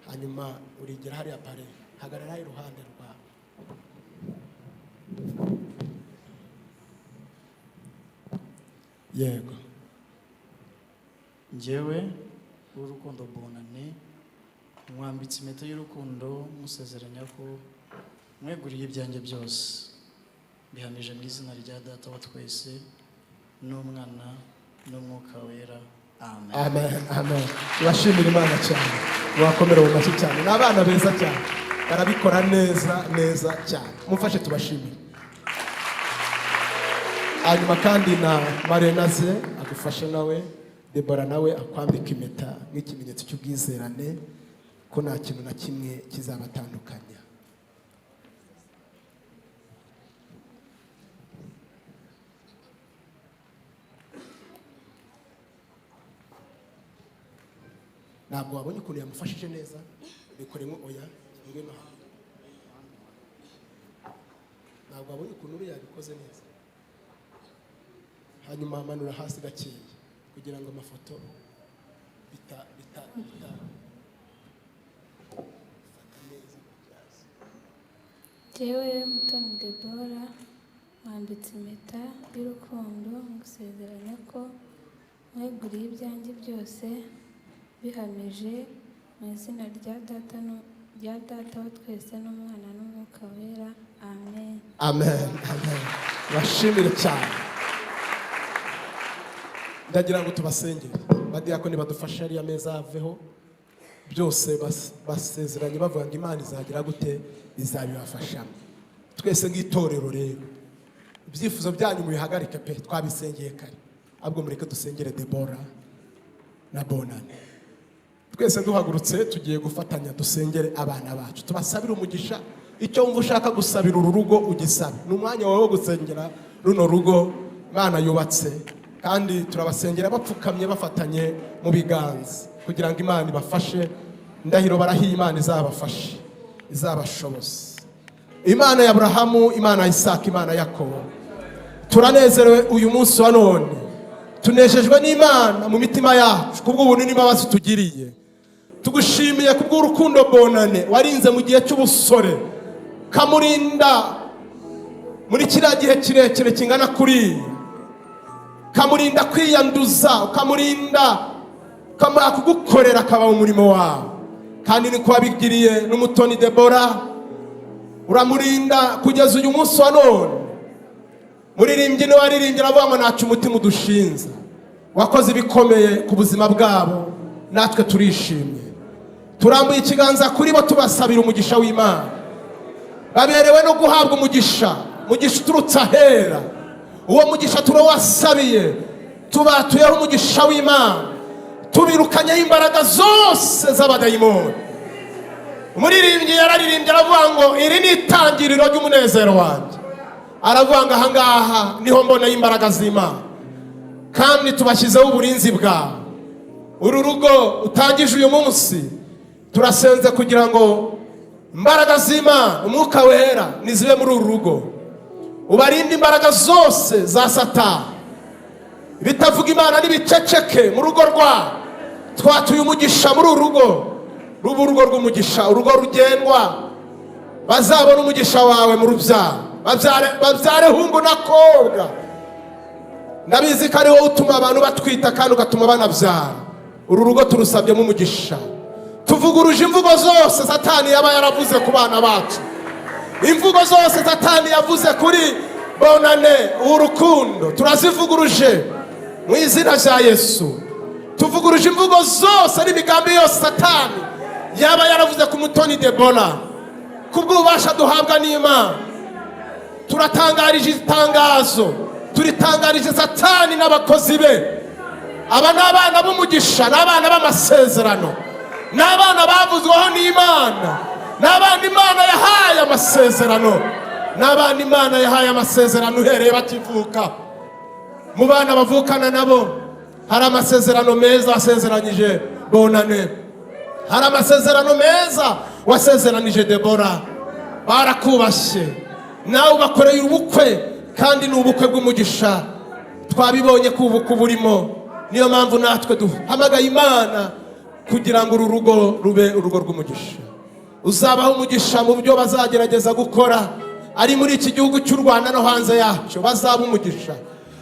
Speaker 7: Hanyuma urigera hariya, pare hagarara iruhande rwawe. Yego.
Speaker 6: Njyewe w'urukundo Bonane mwambitse impeta y'urukundo, musezeranya ko mweguriye ibyanjye byose. Bihamije mu izina rya Data wa twese n'Umwana n'Umwuka Wera. Amen.
Speaker 7: Amen, amen. Tubashimira Imana cyane, mubakomere mu mashyi cyane. Ni abana beza cyane, barabikora neza neza cyane. Mufashe tubashimire. Hanyuma kandi na Marenaze agufashe, nawe Debora nawe akwambika impeta nk'ikimenyetso cy'ubwizerane ko nta kintu na kimwe kizabatandukanya. Ntabwo wabonye ukuntu yamufashije neza? Bikore nko oya, ngwino hano. Ntabwo wabonye ukuntu uriya yabikoze neza? Hanyuma manura hasi gakeya kugira ngo amafoto bita bita bita fata neza byaze.
Speaker 8: Njyewe Mutoni Debora mwambitse impeta y'urukundo, ngusezeranya ko mweguriye ibyanjye byose, bihamije mu izina rya Data rya Data wa twese n'Umwana n'Umwuka Wera. Amen.
Speaker 7: Amen, amen. Bashimire cyane. Ndagira ngo tubasengere. Badiyakoni badufashe ariya meza aveho. Byose basezeranye bavuga ngo Imana izagira gute? Izabibafashamo. Twese nk'itorero rero, ibyifuzo byanyu mubihagarike pe, twabisengeye kare. Ahubwo mureke dusengere Debora na Bonane. Twese duhagurutse, tugiye gufatanya dusengere abana bacu, tubasabire umugisha. Icyo wumva ushaka gusabira uru rugo ugisabe. Ni umwanya wawe wo gusengera runo rugo Imana yubatse, kandi turabasengera bapfukamye, bafatanye mu biganza, kugira ngo Imana ibafashe. Indahiro barahiye, Imana izabafashe, izabashoboze. Imana ya Aburahamu, Imana ya Isaka, Imana ya Yakobo, turanezerewe uyu munsi wa none. Tunejejwe n'Imana mu mitima yacu kubw'ubuntu n'imbabazi tugiriye. Tugushimiye kubw'urukundo Bonane warinze mu gihe cy'ubusore, kamurinda muri kiriya gihe kirekire kingana kuriya, kamurinda kwiyanduza, ukamurinda ukamara kugukorera, akaba mu murimo wawe. Kandi niko wabigiriye n'Umutoni Debora, uramurinda kugeza uyu munsi wa none. Muririmbyi niwe waririmbye aravuga ngo ntacyo umutima udushinza. Wakoze ibikomeye ku buzima bwabo, natwe turishimye. Turambuye ikiganza kuri bo, tubasabira umugisha w'Imana. Baberewe no guhabwa umugisha, umugisha uturutse ahera. Uwo mugisha turawasabiye, tubatuyeho umugisha w'Imana, tubirukanyeho imbaraga zose z'abadayimoni. Umuririmbyi yararirimbye aravuga ngo iri ni itangiriro ry'umunezero wanjye. Aravuga ngo ahangaha niho mboneye imbaraga z'Imana. Kandi tubashyizeho uburinzi bwawe. Uru rugo utangije uyu munsi, turasenze kugira ngo imbaraga z'Imana, Umwuka Wera, nizibe muri uru rugo, ubarinde imbaraga zose za Satani. Bitavuga Imana n'ibiceceke mu rugo rwabo. Twatuye umugisha muri uru rugo, ruba urugo rw'umugisha, urugo rugendwa. Bazabona umugisha wawe mu rubyaro, babyare, babyare hungu n'akobwa. Ndabizi ko ari wowe utuma abantu batwita kandi ugatuma banabyara. Uru rugo turusabyemo umugisha. Tuvuguruje imvugo zose Satani yaba yaravuze ku bana bacu, imvugo zose Satani yavuze kuri Bonane urukundo, turazivuguruje mu izina rya Yesu. Tuvuguruje imvugo zose n'imigambi yose Satani yaba yaravuze ku Mutoni Debora. Kubw'ububasha duhabwa n'Imana, turatangarije itangazo, turitangarije Satani n'abakozi be. Aba ni abana b'umugisha, ni abana b'amasezerano, ni abana bavuzweho n'Imana, ni abana Imana yahaye amasezerano, ni abana Imana yahaye amasezerano uhereye bakivuka. Mu bana bavukana nabo hari amasezerano meza wasezeranyije Bonane, hari amasezerano meza wasezeranije Debora. Barakubashye, nawe ubakoreye ubukwe, kandi ni ubukwe bw'umugisha. Twabibonye ko ubukwe burimo. Niyo mpamvu natwe duhamagaye Imana kugira ngo uru rugo rube urugo rw'umugisha. Uzabaho umugisha mu byo bazagerageza gukora, ari muri iki gihugu cy'u Rwanda no hanze yacyo. Bazaba umugisha,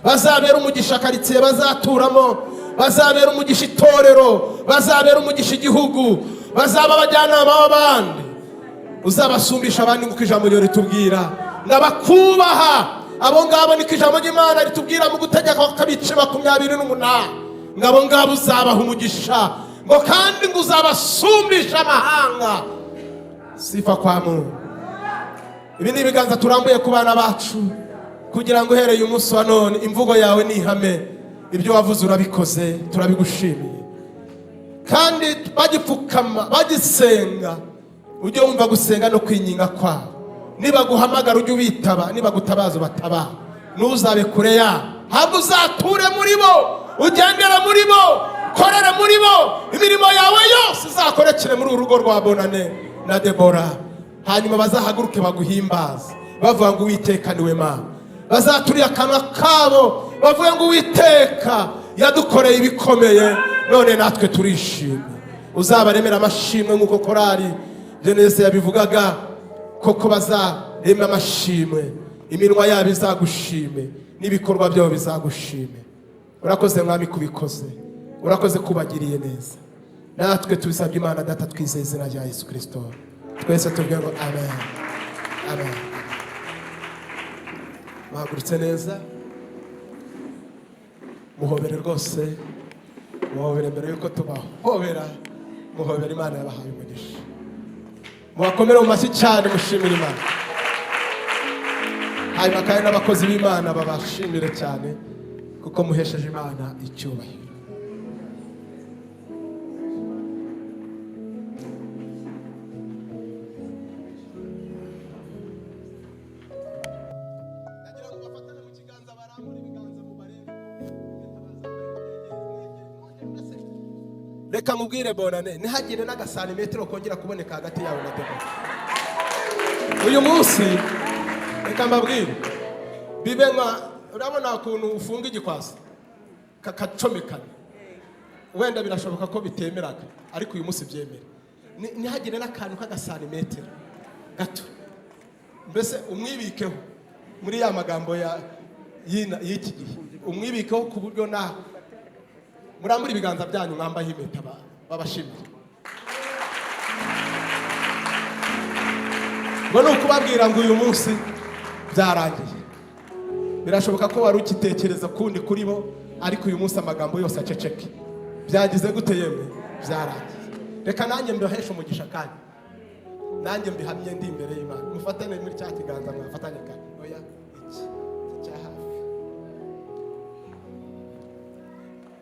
Speaker 7: bazabera umugisha karitsiye bazaturamo, bazabera umugisha itorero, bazabera umugisha igihugu, bazaba abajyanama b'abandi. Uzabasumbisha abandi nk'uko ijambo ryawe ritubwira. Ndabakubaha abo ngabo, niko ijambo ry'Imana ritubwira mu Gutegeka kw'abice 28, ngo abo ngabo uzabaha umugisha, ngo kandi ngo uzabasumbisha amahanga. Sifa kwa Mungu. Ibi ni ibiganza turambuye ku bana bacu kugira ngo uhereye umunsi wa none imvugo yawe ni ihame. Ibyo wavuze urabikoze, turabigushimiye. Kandi bagipfukama bagisenga, ujye wumva gusenga no kwinginga kwabo. Nibaguhamagara ujye ubitaba, nibagutabaza ubatabara. Ntuzabe kure yabo, ahubwo uzature muri bo, ugendere muri bo, korere muri bo. Imirimo yawe yose izakorekere muri uru rugo rwa Bonane na Debora. Hanyuma bazahaguruke baguhimbaze bavuga ngo Uwiteka niwe Mana. Bazaturiye akanwa kabo bavuge ngo Uwiteka yadukoreye ibikomeye, none natwe turishimye. Uzabaremera amashimwe nk'uko korali Jenese yabivugaga. Koko bazarema amashimwe, iminwa yabo izagushime n'ibikorwa byabo bizagushime. Urakoze Mwami kubikoze, urakoze kubagiriye neza. Natwe tubisabye Imana Data, twizeye izina rya Yesu Kirisito. Twese tuvuge ngo amen, amen. Bahagurutse neza, muhobere rwose, muhobere mbere yuko tubahobera. Muhobere, Imana yabahaye umugisha. Mubakomere mu mashyi cyane, mushimire Imana. Hanyuma kandi n'abakozi b'Imana babashimire cyane kuko muhesheje Imana icyubahiro. Reka nkubwire Bonane, ntihagire n'agasantimetero kongera kuboneka hagati yawe na Debora uyu munsi. Reka mbabwire, bibe nka urabona ukuntu ufunga igikwasi kakacomekana, wenda birashoboka ko bitemeraga, ariko uyu munsi byemera. Ntihagire n'akantu k'agasantimetero gato, mbese umwibikeho muri ya magambo y'iki gihe, umwibikeho ku buryo na murambura ibiganza byanyu mwambaye impeta babashimira. Ngo ni ukubabwira ngo uyu munsi byarangiye. Birashoboka ko wari ugitekereza kundi kuri bo, ariko uyu munsi amagambo yose aceceke. Byagize gute yemwe? Byarangiye. Reka nanjye mbaheshe umugisha, kandi nanjye mbihamye ndi imbere y'Imana. Mufatane muri cya kiganza mwafatanye kare. Oya, iki cya hafi.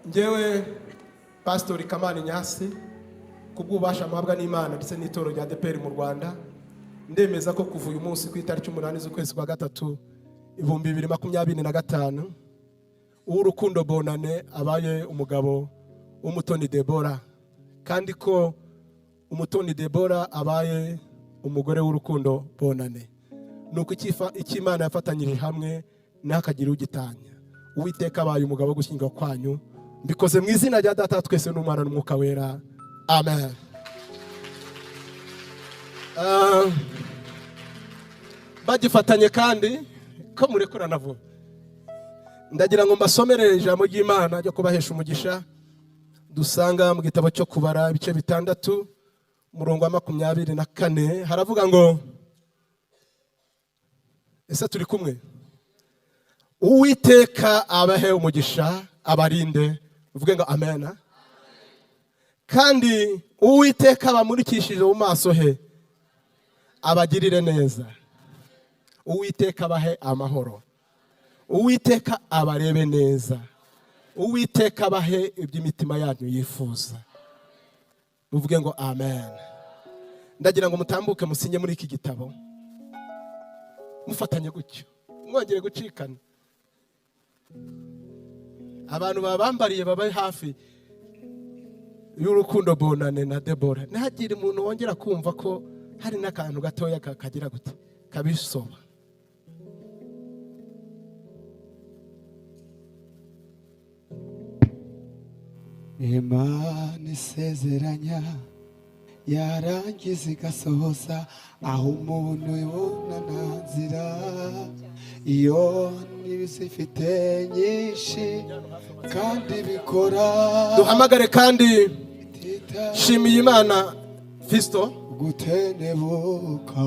Speaker 7: Njyewe Pasitori Kamani Nyasi, kubw'ububasha mpabwa n'Imana ndetse n'itorero rya ADEPR mu Rwanda, ndemeza ko kuva uyu munsi ku itariki 8 z'ukwezi kwa gatatu 2025, Uwurukundo Bonane abaye umugabo w'Umutoni Debora, kandi ko Umutoni Debora abaye umugore w'Urukundo Bonane. Nuko icyo Imana yafatanyirije hamwe ntihakagire ugitanya. Uwiteka abaye umugabo wo gushyingirwa kwanyu. Mbikoze mu izina rya Data wa twese n'Umwana n'Umwuka Wera, amen. Bagifatanye kandi ko murekurana vuba, ndagira ngo mbasomere ijambo ry'Imana ryo kubahesha umugisha dusanga mu gitabo cyo Kubara, ibice 6, umurongo wa 24. Haravuga ngo, ese turi kumwe? Uwiteka abahe umugisha, abarinde. Uvuge ngo amena. Kandi Uwiteka abamurikishije mu maso he, abagirire neza. Uwiteka abahe amahoro. Uwiteka abarebe neza. Uwiteka abahe iby'imitima yanyu yifuza. Muvuge ngo amen. Ndagira ngo mutambuke, musinye muri iki gitabo mufatanye gutyo, mwongere gucikana. Abantu babambariye babaye hafi y'Urukundo Bonane na Debora, ntihagire umuntu wongera kumva ko hari n'akantu gatoya kagira gute kabisoba.
Speaker 4: Imana isezeranya yarangiza igasohoza, aho umuntu ibona nta nzira, iyo n'ibizifite nyinshi kandi bikora.
Speaker 7: Duhamagare kandi Shimiyimana Fisto.
Speaker 4: Gutenebuka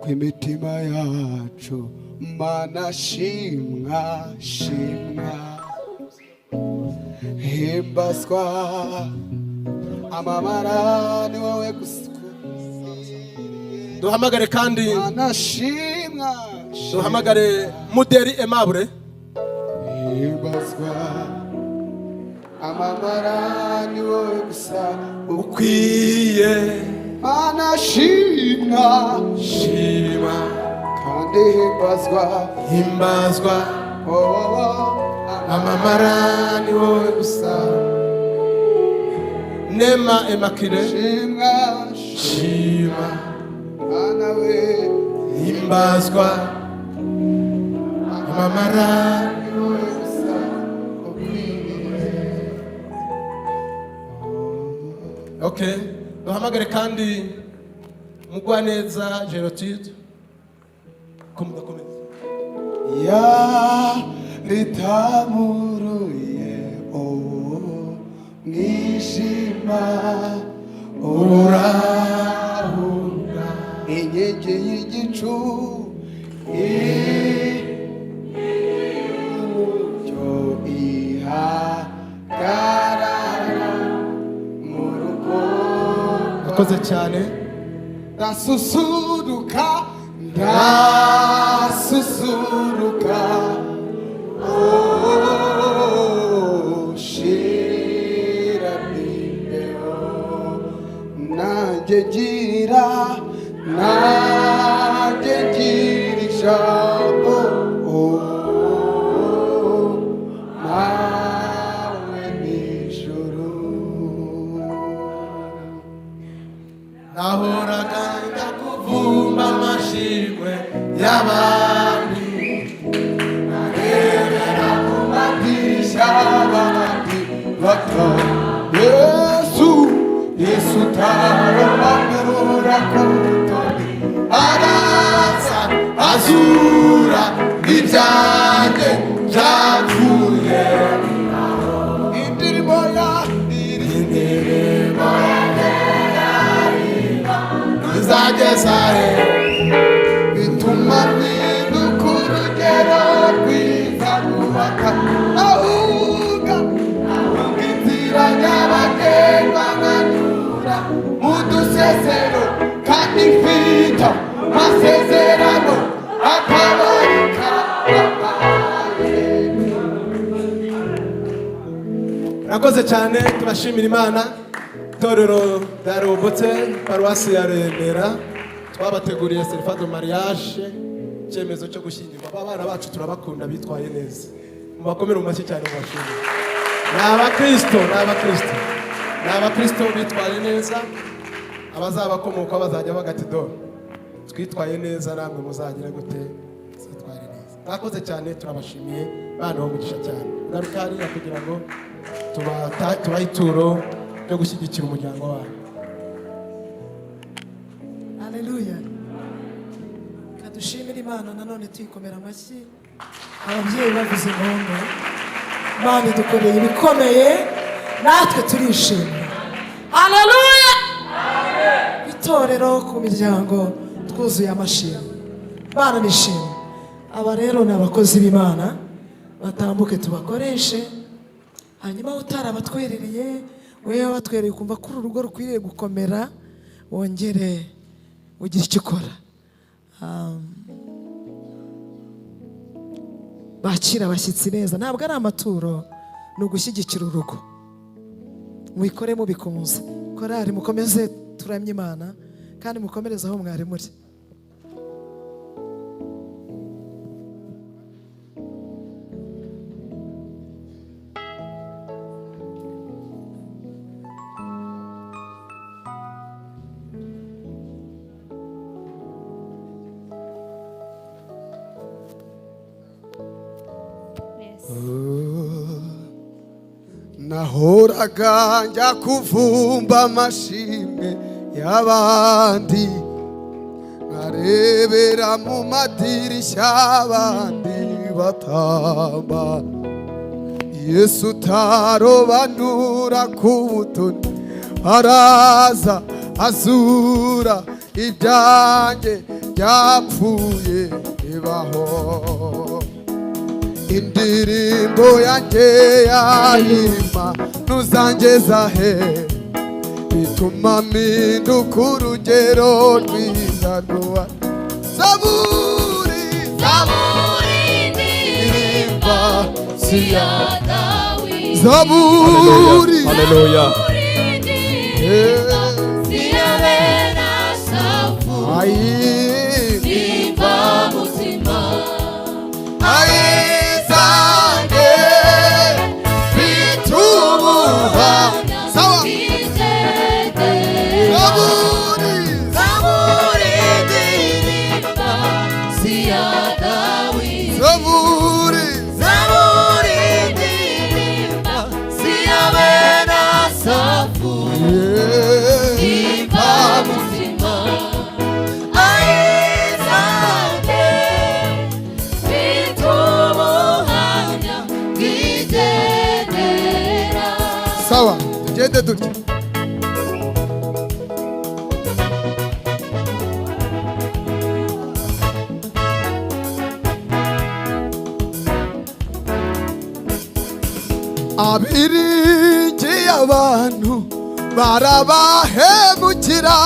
Speaker 4: kw'imitima yacu, Mana shimwa, shimwa, himbazwa, amabara ni wowe gusa.
Speaker 7: Duhamagare kandi
Speaker 4: Mana shimwa,
Speaker 7: duhamagare Muderi Aimable.
Speaker 4: Himbazwa, amabara ni wowe gusa
Speaker 7: ukwiye.
Speaker 4: Mana shimwa,
Speaker 7: shima,
Speaker 4: kandi himbazwa,
Speaker 7: himbazwa,
Speaker 4: oh, oh,
Speaker 7: amamara ni wowe gusa. Nema Emakire.
Speaker 4: Shimwa,
Speaker 7: shima,
Speaker 4: Mana we,
Speaker 7: himbazwa, amamara
Speaker 4: ni wowe gusa ukwiye.
Speaker 7: Okay, duhamagare kandi Mugwaneza Gerotide ko mudakomeza.
Speaker 4: Ya ritamuruye uwo mwijima urahunga, inkingi y'igicu y'umucyo ihagarara mu rugo.
Speaker 7: Akoze cyane.
Speaker 4: Ndasusuruka, ndasusuruka, oh, shira imbeho, nanjye gira, nanjye gira ijambo, oh, mawe n'ijuru.
Speaker 7: Nahoraga njya kuvumba amashimwe y'abandi,
Speaker 4: Arebera mu madirishya abandi bato. Yesu, Yesu utarobanura ku butoni, araza azura ibyanjye byapfuye. Indirimbo ya
Speaker 7: indirimbo izageza he?
Speaker 4: Bituma mpinduka urugero rwiza rwubaka, ahunga ahunga inzira nyabagendwa, nkanyura mu dusesero kandi mfite amasezerano atabarika yabaye.
Speaker 7: Murakoze cyane, tubashimira Imana. Itorero rya Rehobotse, paruwasi ya Remera, twabateguriye certificat de mariage, icyemezo cyo gushyingirwa. Aba bana bacu turabakunda, bitwaye neza, mubakomere mu mashyi cyane, mubashimire. Ni abakristo, ni abakristo, ni abakristo bitwaye neza. Abazabakomoka bazajya bagati do twitwaye neza, namwe muzagira gute? Muzitware neza. Mwakoze cyane, turabashimiye. Bana umugisha cyane. Garuka hariya kugira ngo tubahe ituro ryo gushyigikira umuryango wanyu.
Speaker 3: Haleluya! Kadushimire Imana nanone tuyikomera amashyi. Ababyeyi bavuze impundu. Imana idukoreye ibikomeye, natwe turishimye. Haleluya! Itorero ku miryango twuzuye amashimwe. Imana nishimwe. Aba rero ni abakozi b'Imana, batambuke tubakoreshe. Hanyuma utarabatwerereye, wewe wabatwereye ukumva ko uru rugo rukwiriye gukomera, wongere ugire icyo ukora. Bakira abashyitsi neza, ntabwo ari amaturo, ni ugushyigikira urugo. Mwikore mubikunze. Korari mukomeze turamye Imana, kandi mukomereze aho mwari muri.
Speaker 4: Nahoraga njya kuvumba amashimwe y'abandi, nkarebera mu madirishya abandi batamba. Yesu utarobanura ku butoni, araza azura ibyanjye byapfuye bibaho. Indirimbo yanjye yahima ntuzangeza he? Bituma mpinduka urugero rwiza rwa Zaburi.
Speaker 1: Zaburi ndirimba si ya Dawidi.
Speaker 4: Zaburi.
Speaker 7: Haleluya.
Speaker 1: Zaburi ndirimba si ya bene Asafu.
Speaker 4: Ayi.
Speaker 1: Nimba mutima.
Speaker 4: Ayizange bitubuha sawa. Zaburi.
Speaker 1: Zaburi ndirimba si ya Dawidi.
Speaker 4: Zaburi.
Speaker 1: Zaburi ndirimba si ya bene Asafu.
Speaker 4: Yeah.
Speaker 1: Nimba mutima. Ayizange bitubuhamya bwigendera.
Speaker 4: Sawa, tugende dutya. Abiringiye abantu barabahemukira,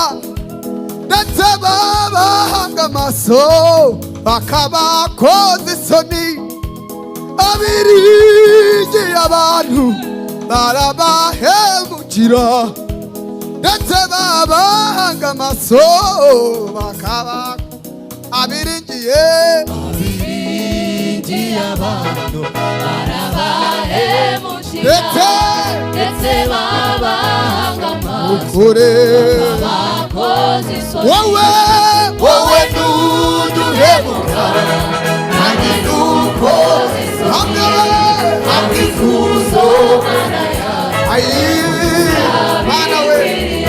Speaker 4: ndetse babahanga amaso bakabakoza isoni. Abiringiye abantu barabahemukira, ndetse babahanga amaso bakaba abiringiye.
Speaker 1: Abiringiye abantu barabahemukira,
Speaker 4: ndetse
Speaker 1: ndetse babahanga amaso
Speaker 4: ukuri
Speaker 1: bakabakoza ntukoze isoni.
Speaker 4: Wowe, wowe ntuduhemuka kandi ntukoze isoni. Hamwe, hamwe ikuzo
Speaker 1: Mana yawe.
Speaker 4: Ayi, Mana we,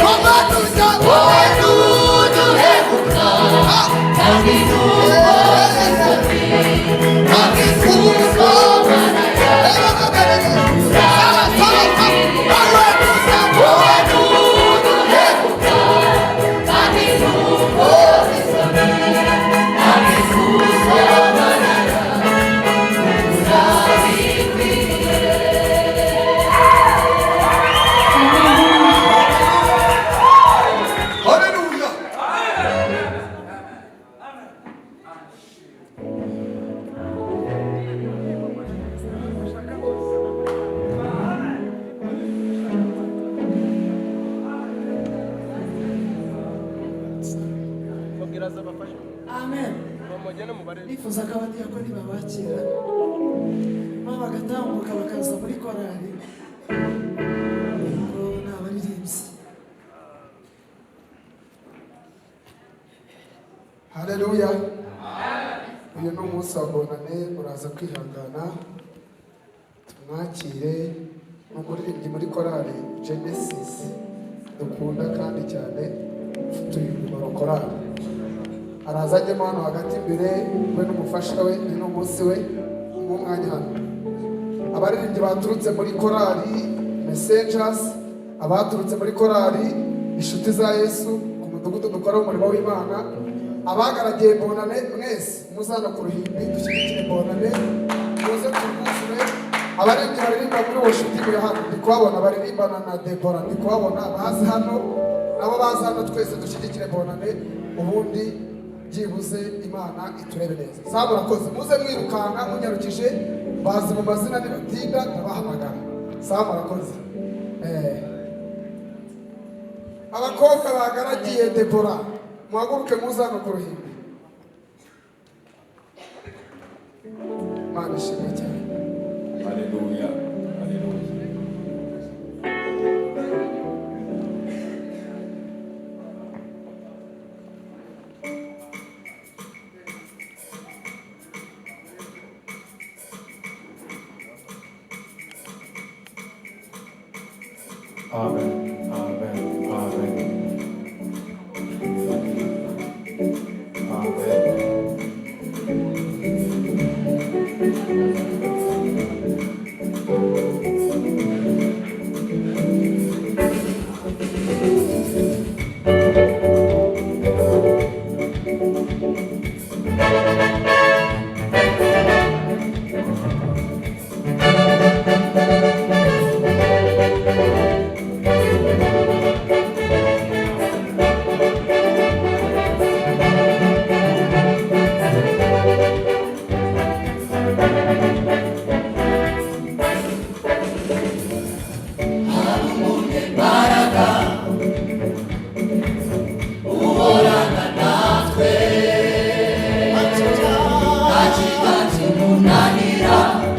Speaker 4: wowe ntuza, wowe ntuduhemuka
Speaker 1: kandi ntukoze isoni.
Speaker 4: Hamwe ikuzo
Speaker 1: Mana yawe.
Speaker 4: Wowe ntuduhemuka
Speaker 1: kandi ntukoze isoni. Hamwe ikuzo Mana yawe. Urabikwiriye.
Speaker 4: Haleluya.
Speaker 3: Amen. Nifuza ko abadiyakoni babakira nabo bagatambuka bakaza muri korali ngo ni abaririmbyi.
Speaker 4: Haleluya. Uyu ni umunsi wa bonane, uraza kwihangana tumwakire. Ni umuririmbyi muri korali Genesis dukunda kandi cyane, ufite uyu mumaro korali. Araza ajyemo hano hagati imbere, we n'umufasha we. Uyu ni umunsi we, mu mwanya hano. Abaririmbyi baturutse muri korali Messengers, abaturutse muri korali Inshuti za Yesu ku mudugudu dukora umurimo w'Imana, abagaragiye Bonane mwese muzana ku ruhimbi dushyigikire Bonane, muze turwuzure. Abaririmbyi baririmba muri worship team ya hano ndi kuhabona, baririmbana na Debora ndi kuhabona, bazi hano nabo bazi hano, twese dushyigikire Bonane, ubundi byibuze Imana iturebe neza. Saba murakoze, muze mwirukanka munyarukije, bazi mu mazina, nibatinda ndabahamagara. Saba murakoze. Abakobwa bagaragiye Debora muhaguruke muze hano ku ruhimbi. Imana ishimwe cyane.
Speaker 9: Haleluya. Haleluya. Amen. Amen. Amen. Amen.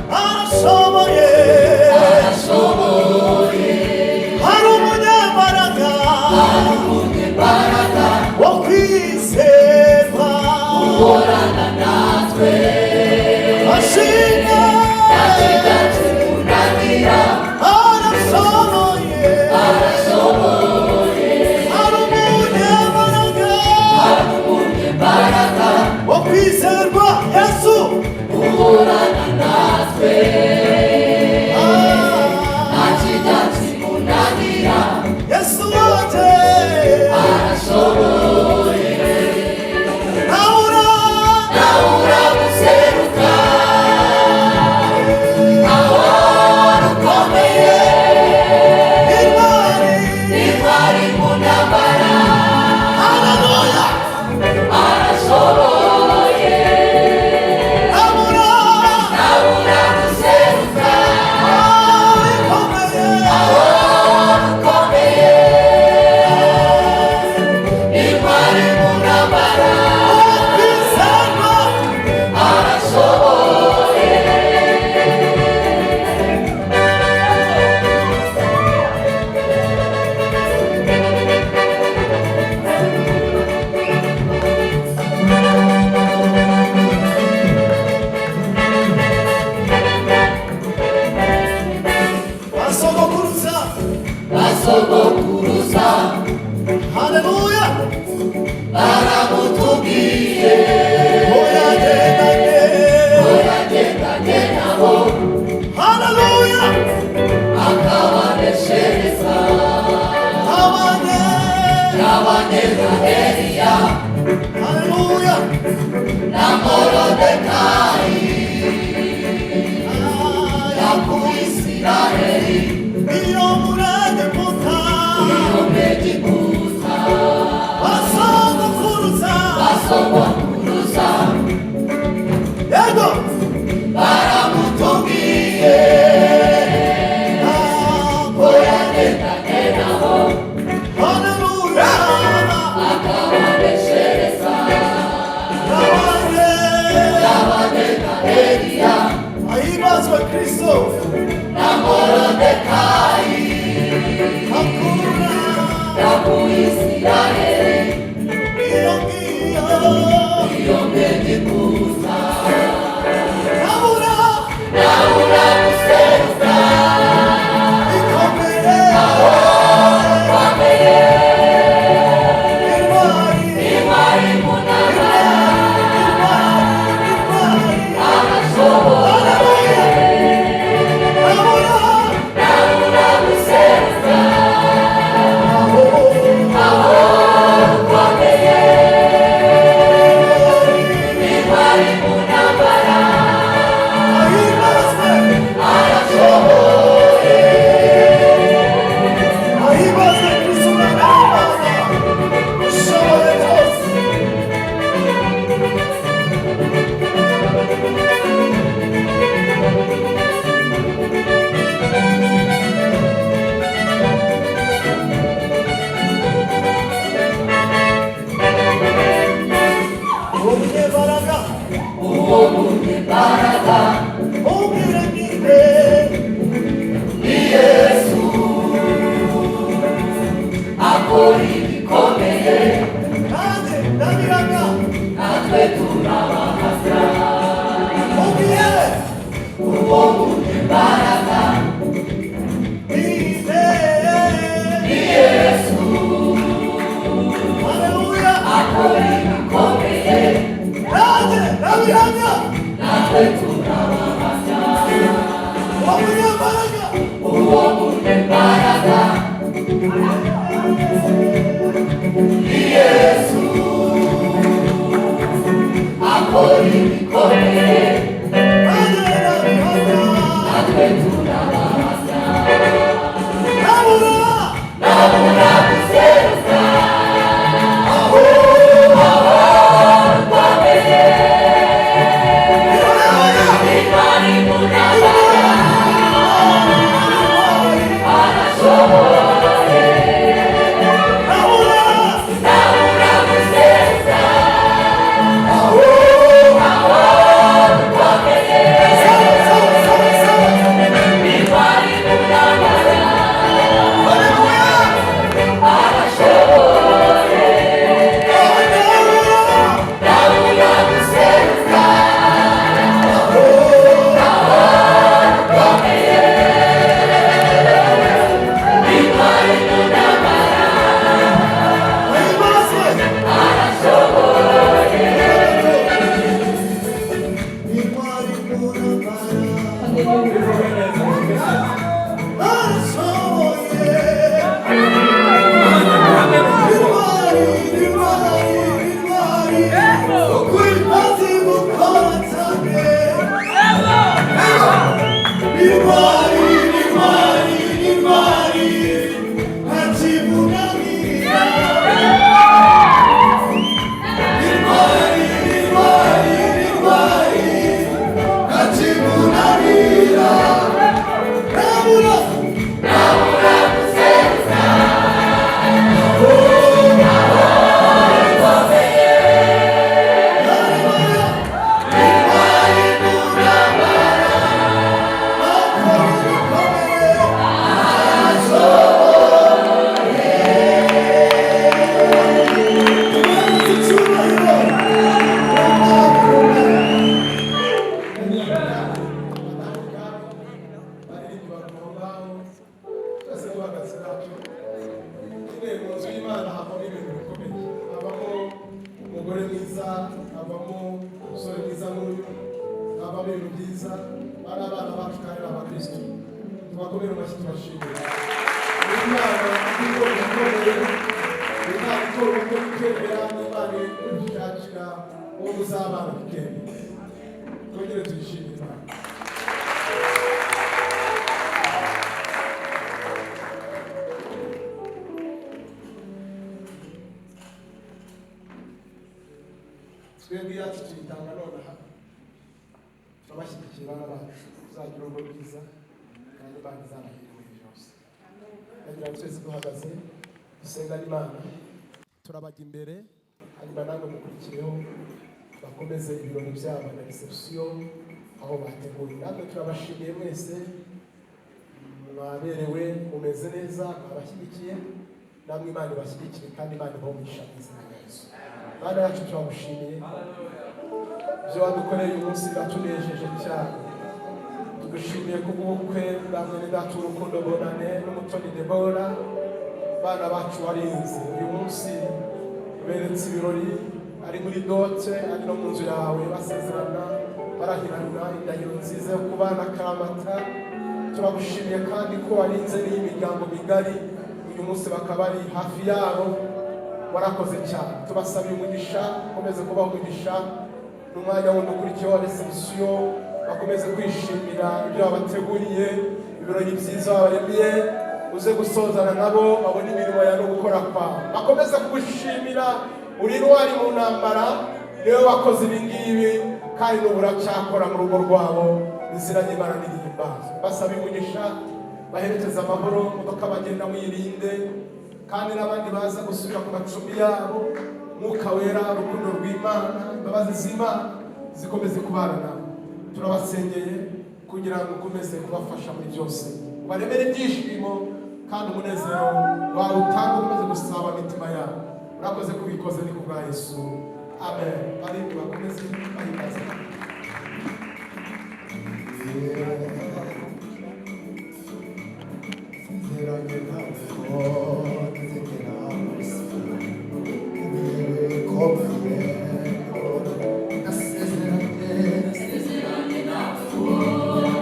Speaker 10: Arashoboye, hari umunyembaraga wo kwizerwa, ashinga arashoboye, hari umunyembaraga wo kwizerwa, Yesu
Speaker 1: Uhorana natwe. Nta kimunanira.
Speaker 10: Yesu wanjye
Speaker 1: Arashoboye. Yabanye na Eliya,
Speaker 10: haleluya,
Speaker 1: na Morodekayi, yakuye Isiraheli
Speaker 10: iyo muri Egiputa,
Speaker 1: iyo mu Egiputa,
Speaker 10: basogokuruza,
Speaker 1: basogokuruza
Speaker 10: yego,
Speaker 1: baramutubwiye
Speaker 10: ntabwo
Speaker 1: ko yagendanye nabo,
Speaker 10: haleluya,
Speaker 1: akabaneshereza.
Speaker 10: yabanye,
Speaker 1: Yabanye na Eliya
Speaker 10: ahimbazwe Kristo,
Speaker 1: na Morodekayi,
Speaker 10: akura
Speaker 1: yakuye Isiraheli
Speaker 10: iyo ngiyo,
Speaker 1: iyo mu Egiputa.
Speaker 10: ntabura
Speaker 1: Nabura guseruka
Speaker 10: ikomeye,
Speaker 1: kwameye,
Speaker 10: intwari,
Speaker 1: intwari mu ntambara,
Speaker 10: intwari, intwari,
Speaker 1: arashoboye.
Speaker 10: ntabura,
Speaker 1: Nabura guseruka
Speaker 10: aho,
Speaker 1: kwameye, intwari mu ntambara,
Speaker 10: ahimbazwe,
Speaker 1: arashoboye.
Speaker 10: ahimbazwe Kristo Umwana w'Imana, ushoboye byose. Uwo munyembaraga,
Speaker 1: Uwo munyembaraga
Speaker 10: umbwire ninde,
Speaker 1: ni Yesu, akora ibikomeye,
Speaker 10: nanjye ndabihamya,
Speaker 1: natwe turabahamya.
Speaker 10: umbwire
Speaker 1: Uwo munyembaraga
Speaker 10: ninde,
Speaker 1: ni Yesu,
Speaker 10: haleluya,
Speaker 1: akora ibikomeye,
Speaker 10: nanjye ndabihamya,
Speaker 1: natwe turabahamya.
Speaker 10: uwo munyembaraga,
Speaker 1: Uwo munyembaraga ni Yesu, akora ibikomeye,
Speaker 10: nanjye ndabihamya,
Speaker 1: natwe turabahamya.
Speaker 10: ntabura,
Speaker 1: Nabura guseruka
Speaker 10: aho,
Speaker 1: kwameye,
Speaker 10: haleluya,
Speaker 1: intwari mu ntambara, arashoboye.
Speaker 10: ntabura,
Speaker 1: Nabura guseruka
Speaker 10: aho,
Speaker 1: kwameye,
Speaker 10: sawa, sawa, sawa, sawa,
Speaker 1: intwari mu ntambara,
Speaker 10: haleluya,
Speaker 1: arashoboye.
Speaker 10: ntabura,
Speaker 1: Nabura guseruka kwameye, intwari mu ntambara,
Speaker 10: ahimbazwe.
Speaker 1: arashoboye.
Speaker 10: Intwari mu ntambara, arashoboye. Intwari, intwari, intwari, ukuri azi gukora cyane. Intwari, intwari, intwari, ntakimunanira. Intwari, intwari, intwari, ntakimunanira. Ntabura,
Speaker 1: Nabura guseruka
Speaker 10: haleluya.
Speaker 1: intwari mu ntambara,
Speaker 10: Akora ibikomeye. Tubaze icyubahiro.
Speaker 7: Baririmbyi baguma aho ngaho, twese duhagaze natwe. Nyine mu nzu y'Imana havamo ibintu bikomeye, havamo umugore mwiza, havamo umusore mwiza nk'uyu, havamo ibintu byiza. Bari abana bacu kandi ni abakristo, tubakomere amashyi tubashimire. Ni Imana ikomeye, ni Imana gushaka uwo muzabana bikemera. Twongere tuyishimire Imana. Twebwe iyacu tuyitanga nonaha, turabashyigikiye bana bacu, tuzagira urugo rwiza kandi Imana izabahire muri byose. Ndagira ngo twese duhagaze dusengane Imana, turabajya imbere, hanyuma namwe mukurikireho bakomeze ibirori byabo na reception aho bateguye. Natwe turabashimiye mwese, mwaberewe, mumeze neza, mwabashyigikiye, namwe Imana ibashyigikire kandi Imana ibahe umugisha mu izina rya Yesu. Mana yacu turagushimiye, ibyo wadukoreye uyu munsi biratunejeje cyane. Tugushimiye kubw'ubukwe bwa mwene data Urukundo Bonane n'Umutoni Debora, bana bacu warinze. Uyu munsi beretse ibirori ari muri dote, ari no mu nzu yawe, basezerana barahirana indahiro nziza yo kubana akaramata. Turagushimiye kandi ko warinze n'iyi miryango migari, uyu munsi bakaba ari hafi yabo. Warakoze cyane, tubasabiye umugisha, ukomeze kubaha umugisha n'umwanya wundi ukurikiyeho wa reception, bakomeze kwishimira ibyo wabateguriye, ibirori byiza wabaremiye, uze gusozana nabo babone imirimo yawe no gukora kwawe, bakomeze kugushimira. Uri intwari mu ntambara, niwe wakoze ibi ngibi kandi n'ubu uracyakora mu rugo rwabo. Izina ry'Imana nirihimbazwe. Basaba umugisha, baherekeze amahoro, imodoka bagenda mwirinde, kandi n'abandi baza gusubira ku macumbi yabo. Mwuka Wera, urukundo rw'Imana, imbabazi z'Imana zikomeze kubana nabo. Turabasengeye kugira ngo ukomeze kubafasha muri byose, ubaremere ibyishimo kandi umunezero wawe utanga ukomeze gusaba imitima yabo. Urakoze kubikoze, ni ku bwa Yesu, amen. Barindwi bakomeze bahimbaza.
Speaker 4: Sezeranye nawe ko ntazigera gusiga, ibihe bikomeye nasezeranye, nasezeranye nawe ko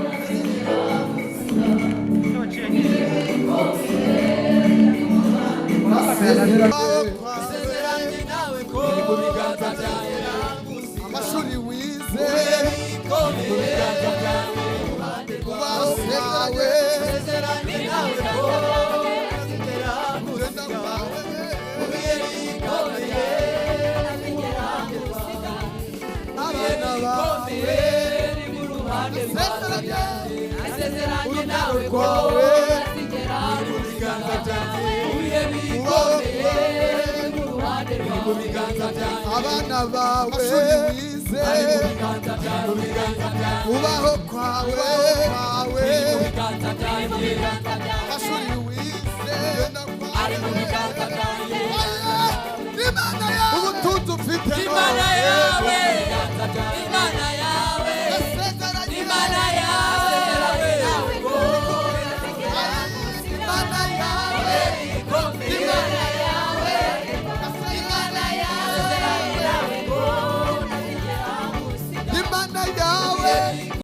Speaker 4: ntazigera gusiga, ibihe bikomeye nasezeranye nawe ko mu biganza byanjye, amashuri wize mu biganza byanjye, kubaho kwawe nasezeranye nawe ko ntazigera gusiga, mu bihe bikomeye abana bawe nasezeranye, nawe ko ntazigera mu biganza byanjye, mu bihe bikomeye mu biganza byanjye, abana bawe amashuri wize mu biganza byanjye, kubaho kwawe mu biganza byanjye, amashuri wize ari mu biganza byanjye, Imana yawe ubutunzi ufite Imana